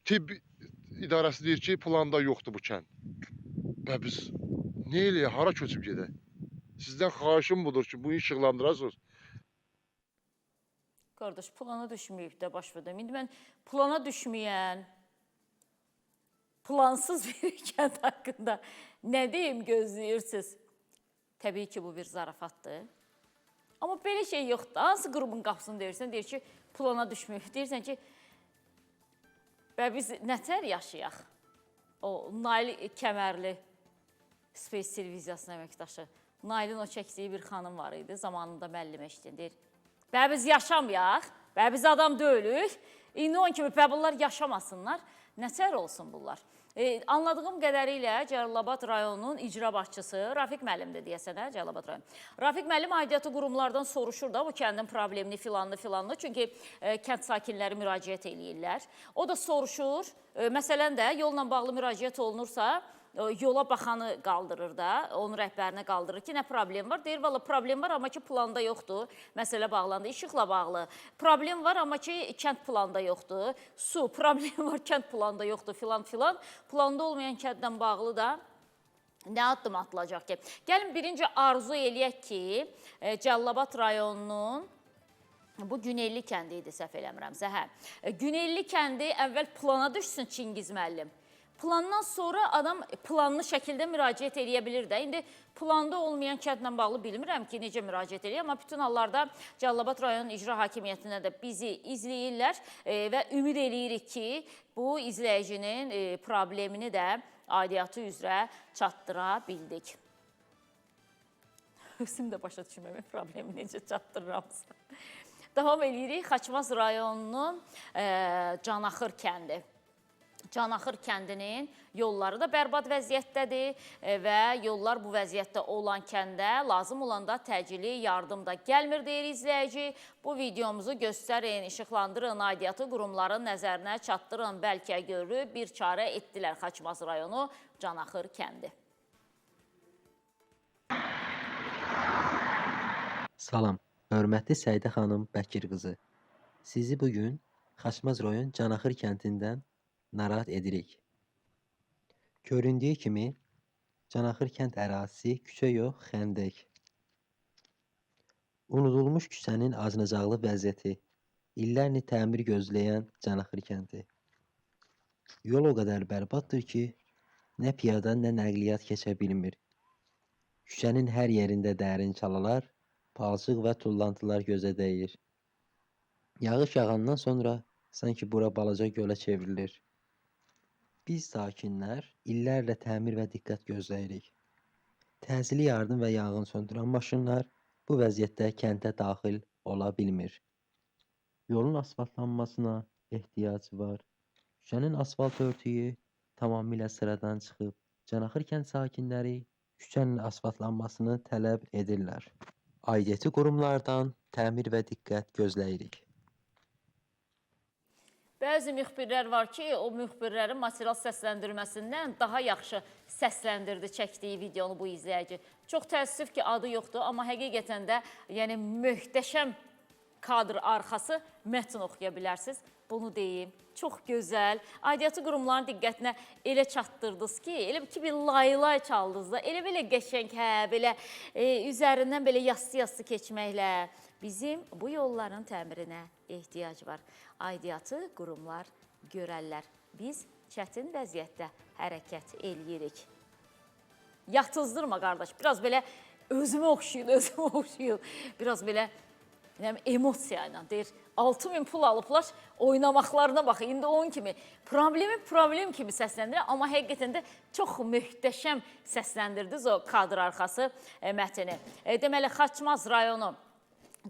tibb idarəsi deyir ki, planda yoxdur bu kənd. Və biz nə eləyək, hara köçüb gedək? Sizdən xahişim budur ki, bu işıqlandırasınız. Qardaş, plana düşməyib də baş verdim. İndi mən plana düşməyən, plansız bir kənd haqqında nə deyim gözləyirsiniz? Təbii ki, bu bir zarafatdır. Amma belə şey yoxdur. Hansı qrumun qapısını deyirsən, deyir ki, plana düşməyib. Deyirsən ki, bə biz nətər yaşayaq? O Nail Kəmərli Space televiziyasının əməkdaşı. Nailin o çəkdiyi bir xanım var idi, zamanında müəllim eşitdi, deyir, bə biz yaşamayaq. Bə biz adam deyilik. İndi onun kimi bə bunlar yaşamasınlar. Nətər olsun bunlar? Anladığım qədərilə Cəlilabad rayonunun icra başçısı Rafiq müəllimdir deyəsən, hə, Cəlilabad rayonu. Rafiq müəllim aidiyyatı qurumlardan soruşur da bu kəndin problemini filanını filanını. Çünki kənd sakinləri müraciət eləyirlər. O da soruşur. Məsələn də yolla bağlı müraciət olunursa, yola baxanı qaldırır da, onun rəhbərinə qaldırır ki, nə problem var? Deyir, valla problem var, amma ki planda yoxdur. Məsələ bağlandı, işıqla bağlı. Problem var, amma ki kənd planda yoxdur. Su, problem var, kənd planda yoxdur, filan filan. Planda olmayan kəndlə bağlı da nə addım atılacaq ki? Gəlin birinci arzu eləyək ki, Cəlilabad rayonunun bu Günelli kəndi idi, səhv eləmirəmsə, hə. Günelli kəndi əvvəl plana düşsün Çingiz müəllim. Plandan sonra adam planlı şəkildə müraciət eləyə bilir də. İndi planda olmayan kəndlə bağlı bilmirəm ki, necə müraciət eləyir, amma bütün hallarda Cəlilabad rayonunun icra hakimiyyətinə də bizi izləyirlər və ümid eləyirik ki, bu izləyicinin problemini də aidiyyatı üzrə çatdıra bildik. Özüm də başa düşməmək problemi necə çatdırıramsa. Davam eləyirik. Xaçmaz rayonunun Canaxır kəndi. Canaxır kəndinin yolları da bərbad vəziyyətdədir və yollar bu vəziyyətdə olan kəndə lazım olanda təcili yardım da gəlmir, deyir izləyici. Bu videomuzu göstərin, işıqlandırın, aidiyyatı qurumların nəzərinə çatdırın. Bəlkə görüb bir çarə etdilər. Xaçmaz rayonu Canaxır kəndi. Salam, hörmətli Səidə xanım Bəkir qızı. Sizi bugün Xaçmaz rayon Canaxır kəndindən narahat edirik. Göründüyü kimi, Canaxır kənd ərazisi küçə yox, xəndək. Unudulmuş küçənin acınacaqlı vəziyyəti, illərlə təmir gözləyən Canaxır kəndi. Yol o qədər bərbaddır ki, nə piyada, nə nəqliyyat keçə bilmir. Küçənin hər yerində dərin çalalar, palçıq və tullantılar gözə dəyir. Yağış yağandan sonra sanki bura balaca gölə çevrilir. Biz sakinlər illərlə təmir və diqqət gözləyirik. Təcili yardım və yanğın söndürən maşınlar bu vəziyyətdə kəndə daxil ola bilmir. Yolun asfaltlanmasına ehtiyac var. Küçənin asfalt örtüyü tamamilə sıradan çıxıb. Canaxır kənd sakinləri küçənin asfaltlanmasını tələb edirlər. Aidiyyəti qurumlardan təmir və diqqət gözləyirik. Bəzi müxbirlər var ki, o müxbirlərin material səsləndirməsindən daha yaxşı səsləndirdi çəkdiyi videonu bu izləyici. Çox təəssüf ki, adı yoxdur, amma həqiqətən də yəni, möhtəşəm kadr arxası mətn oxuya bilərsiniz. Bunu deyim, çox gözəl. Aidiyyatı qurumların diqqətinə elə çatdırdınız ki, elə ki bir lay-lay çaldınız da, elə belə qəşəng, hə, belə üzərindən belə yassı-yassı keçməklə bizim bu yolların təmirinə ehtiyac var. Aidiyyatı qurumlar görərlər. Biz çətin vəziyyətdə hərəkət eləyirik. Yatızdırma qardaş, biraz belə özümə oxşayın, özümə oxşayın. Biraz belə emosiya ilə deyir, 6000 pul alıblar, oynamaqlarına baxın. İndi onun kimi problemi problem kimi səsləndirir, amma həqiqətən də çox möhtəşəm səsləndirdiniz o kadr arxası mətni. Deməli, Xaçmaz rayonu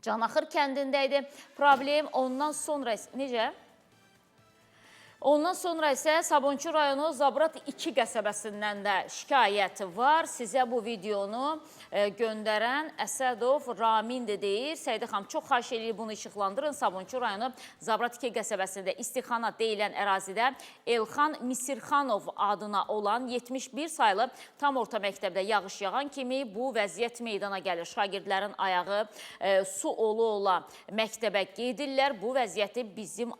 Canaxır kəndində idi problem. Ondan sonra necə? Ondan sonra isə Sabunçu rayonu Zabrat 2 qəsəbəsindən də şikayət var. Sizə bu videonu göndərən Əsədov Ramindir deyir. Səidə xanım, çox xahiş eləyir bunu işıqlandırın. Sabunçu rayonu Zabrat 2 qəsəbəsində istixana deyilən ərazidə Elxan Misirxanov adına olan 71 saylı tam orta məktəbdə yağış yağan kimi bu vəziyyət meydana gəlir. Şagirdlərin ayağı su ola-ola məktəbə gedirlər. Bu vəziyyəti bizim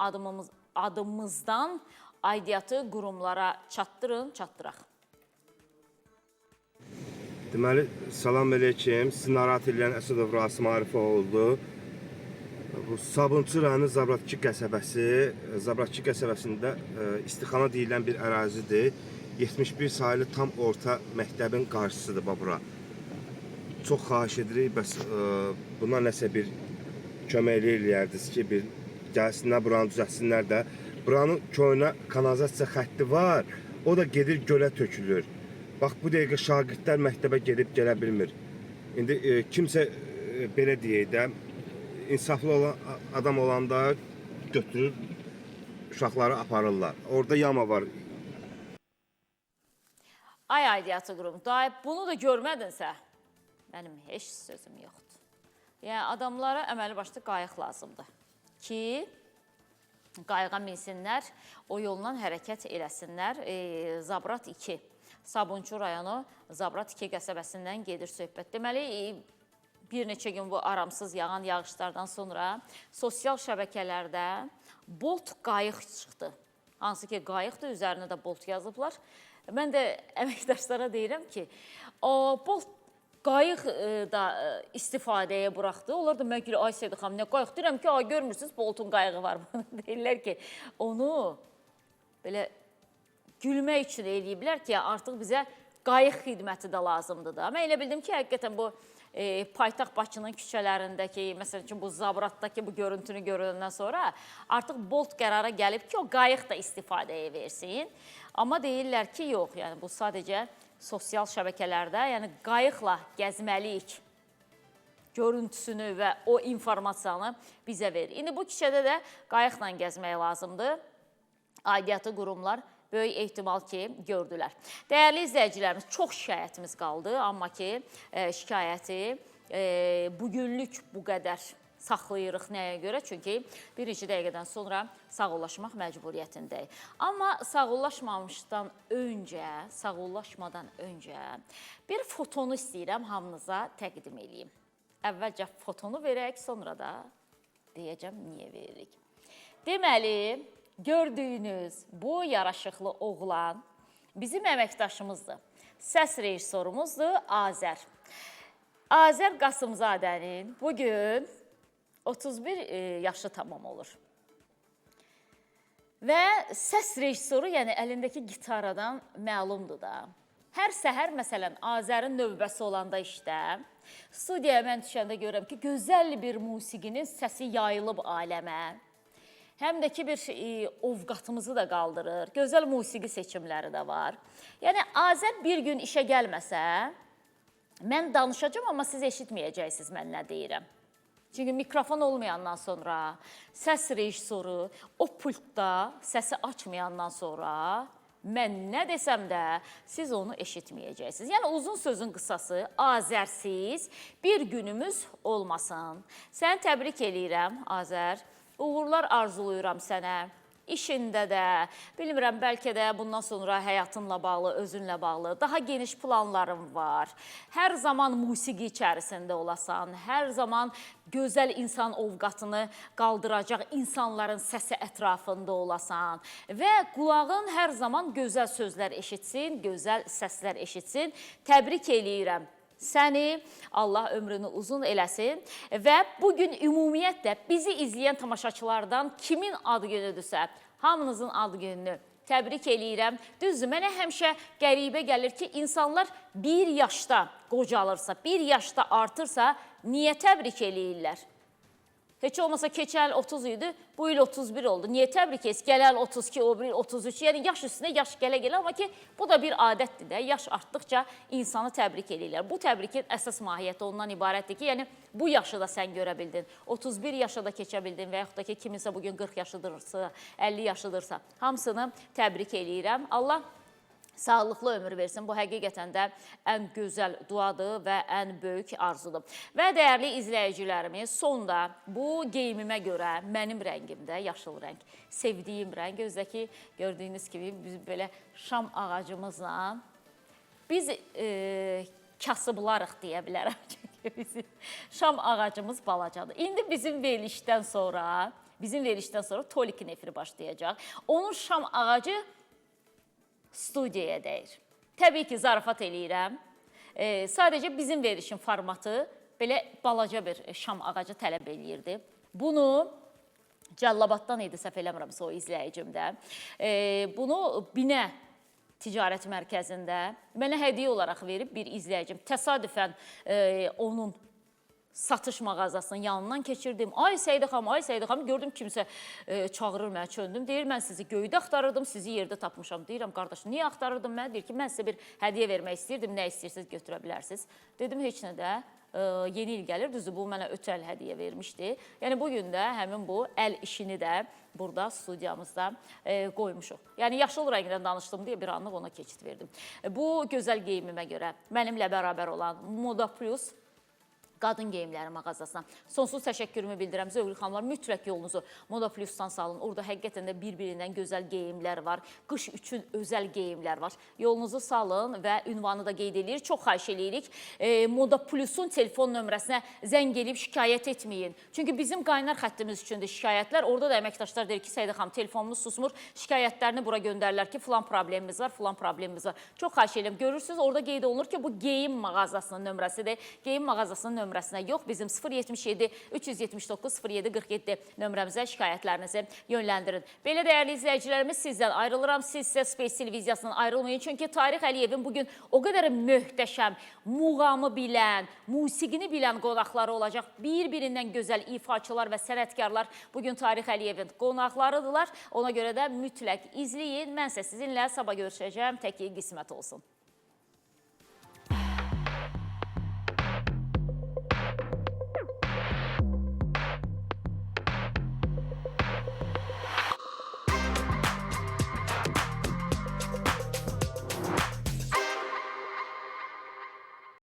adımızdan aidiyyatı qurumlara çatdırın, çatdıraq. Deməli, salam əleykum. Sizi narahat edən Əsədov Rasim Arifoğlu'dur. Bu Sabunçu rayonu Zabrat 2 qəsəbəsi, Zabrat 2 qəsəbəsində istixana deyilən bir ərazidir. 71 saylı tam orta məktəbin qarşısıdır bura. Çox xahiş edirik, bəs buna nəsə bir köməklik eləyərdiniz ki, bir gəlsinlər, buranı düzəltsinlər də. Buranın köhnə kanalizasiya xətti var, o da gedir gölə tökülür. Bax, bu dəqiqə şagirdlər məktəbə gedib gələ bilmir. İndi kimsə belə deyək də, İnsaflı olan adam olanda götürür uşaqları aparırlar. Orada yama var. Ay aidiyyatı qurum, daha bunu da görmədinsə, mənim heç sözüm yoxdur. Yəni adamlara əməli başlı qayıq lazımdır ki, qayığa minsinlər, o yolla hərəkət eləsinlər. Zabrat 2, Sabunçu rayonu Zabrat 2 qəsəbəsindən gedir söhbət. Deməli, bir neçə gün bu aramsız yağan yağışlardan sonra sosial şəbəkələrdə Bolt qayıq çıxdı. Hansı ki, qayıqdır, üzərinə də Bolt yazıblar. Mən də əməkdaşlara deyirəm ki, o Bolt qayıq da istifadəyə buraxdı. Onlar da mənə gəlir, ay Səidə xanım, nə qayıq? Deyirəm ki, ay görmürsünüz, Boltun qayığı var. Deyirlər ki, onu belə gülmək üçün eləyiblər ki, artıq bizə qayıq xidməti də lazımdır da. Mən elə bildim ki, həqiqətən bu paytaxt Bakının küçələrindəki, məsəl üçün bu Zabratdakı bu görüntünü görəndən sonra artıq Bolt qərara gəlib ki, o qayıq da istifadəyə versin. Amma deyirlər ki, yox, yəni bu sadəcə sosial şəbəkələrdə, yəni qayıqla gəzməliyik görüntüsünü və o informasiyanı bizə verir. İndi bu küçədə də qayıqla gəzmək lazımdır. Aidiyyatı qurumlar böyük ehtimal ki, gördülər. Dəyərli izləyicilərimiz, çox şikayətimiz qaldı, amma ki, şikayəti bugünlük bu qədər saxlayırıq nəyə görə? Çünki bir neçə dəqiqədən sonra sağollaşmaq məcburiyyətindəyik. Amma sağollaşmadan öncə bir fotonu istəyirəm hamınıza təqdim eləyim. Əvvəlcə fotonu verək, sonra da deyəcəm niyə veririk. Deməli, gördüyünüz bu yaraşıqlı oğlan bizim əməkdaşımızdır. Səs rejissorumuzdur Azər. Azər Qasımzadənin bugün 31 yaşı tamam olur. Və səs rejissoru, yəni əlindəki gitaradan məlumdur da. Hər səhər, məsələn, Azərin növbəsi olanda işdə, studiyaya mən düşəndə görürəm ki, gözəl bir musiqinin səsi yayılıb aləmə. Həm də ki, bir ovqatımızı da qaldırır. Gözəl musiqi seçimləri də var. Yəni, Azər bir gün işə gəlməsə, mən danışacağam, amma siz eşitməyəcəksiniz mən nə deyirəm. Çünki mikrofon olmayandan sonra, səs rejissoru o pultda səsi açmayandan sonra mən nə desəm də siz onu eşitməyəcəksiniz. Yəni, uzun sözün qısası, Azərsiz bir günümüz olmasın. Səni təbrik eləyirəm, Azər. Uğurlar arzulayıram sənə. İşində də, bilmirəm, bəlkə də bundan sonra həyatınla bağlı, özünlə bağlı daha geniş planlarım var. Hər zaman musiqi içərisində olasan, hər zaman gözəl insan ovqatını qaldıracaq insanların səsi ətrafında olasan və qulağın hər zaman gözəl sözlər eşitsin, gözəl səslər eşitsin. Təbrik eləyirəm səni, Allah ömrünü uzun eləsin və bugün ümumiyyətlə bizi izləyən tamaşaçılardan kimin ad günüdürsə, hamınızın ad gününü təbrik eləyirəm. Düzdür, mənə həmişə qəribə gəlir ki, insanlar bir yaşda qocalırsa, bir yaşda artırsa, niyə təbrik eləyirlər? Heç olmasa keçən il 30 idi, bu il 31 oldu. Niyə təbrik etsin? Gələn 32, o bir 33. Yəni yaş üstünə yaş gələ-gələ, amma ki, bu da bir adətdir də. Yaş artdıqca insanı təbrik eləyirlər. Bu təbrikin əsas mahiyyəti ondan ibarətdir ki, yəni bu yaşı da sən görə bildin. 31 yaşa da keçə bildin və yaxud da ki, kiminsə bugün 40 yaşıdırsa, 50 yaşıdırsa, hamısını təbrik eləyirəm. Allah sağlıqlı ömür versin. Bu həqiqətən də ən gözəl duadır və ən böyük arzudur. Və dəyərli izləyicilərimiz, sonda bu geyimimə görə mənim rəngimdə yaşıl rəng, sevdiyim rəng. Gözdəki gördüyünüz kimi biz belə şam ağacımızla biz kasıblarıq deyə bilərəm. Çünki bizim şam ağacımız balacadır. İndi bizim verilişdən sonra Tolikin efiri başlayacaq. Onun şam ağacı studiyaya dəyir. Təbii ki, zarafat eləyirəm. Sadəcə bizim verilişin formatı belə balaca bir şam ağacı tələb eləyirdi. Bunu Cəllabaddan idi, səhv eləmirəmsə o izləyicimdə. Bunu Binə Ticarət Mərkəzində mənə hədiyyə olaraq verib bir izləyicim. Təsadüfən onun satış mağazasının yanından keçirdim. Ay Səidə xanım, ay Səidə xanım, gördüm kimsə çağırır məni, çöndüm. Deyir, mən sizi göydə axtarırdım, sizi yerdə tapmışam. Deyirəm, qardaş, niyə axtarırdın məni? Deyir ki, mən sizə bir hədiyyə vermək istəyirdim, nə istəyirsiniz götürə bilərsiniz. Dedim, heç nə də. Yeni il gəlir, düzdür, bu mənə ötəl hədiyyə vermişdi. Yəni, bugün də həmin bu əl işini də burada studiyamızda qoymuşuq. Yəni, yaşıl rəngdən danışdım deyə bir anlıq ona keçid verdim. Bu gözəl geyimimə görə mənimlə bərabər olan Moda Plus qadın geyimləri mağazasına sonsuz təşəkkürümü bildirəm. Zövqlü xanımlar, mütləq yolunuzu Moda Plus'tan salın. Orada həqiqətən də bir-birindən gözəl geyimlər var. Qış üçün özəl geyimlər var. Yolunuzu salın və ünvanı da qeyd edirik. Çox xahiş eləyirik. Moda Plus'un telefon nömrəsinə zəng eləyib şikayət etməyin. Çünki bizim qaynar xəttimiz üçündür şikayətlər. Orada da əməkdaşlar deyir ki, Səidə xanım, telefonumuz susmur. Şikayətlərini bura göndərirlər ki, filan problemimiz var, filan problemimiz var. Çox xahiş eləyirəm. Görürsünüz, orada qeyd olunur ki, bu geyim mağazasının nömrəsidir. Geyim mağazasının nömrəsinə yox, bizim 077 379 07 47 nömrəmizə şikayətlərinizi yönləndirin. Belə dəyərli izləyicilərimiz, sizdən ayrılıram. Siz isə Space televiziyasından ayrılmayın. Çünki Tarix Əliyevin bugün o qədər möhtəşəm, muğamı bilən, musiqini bilən qonaqları olacaq. Bir-birindən gözəl ifaçılar və sənətkarlar bugün Tarix Əliyevin qonaqlarıdırlar. Ona görə də mütləq izləyin. Mən isə sizinlə sabah görüşəcəm. Tək ki, qismət olsun.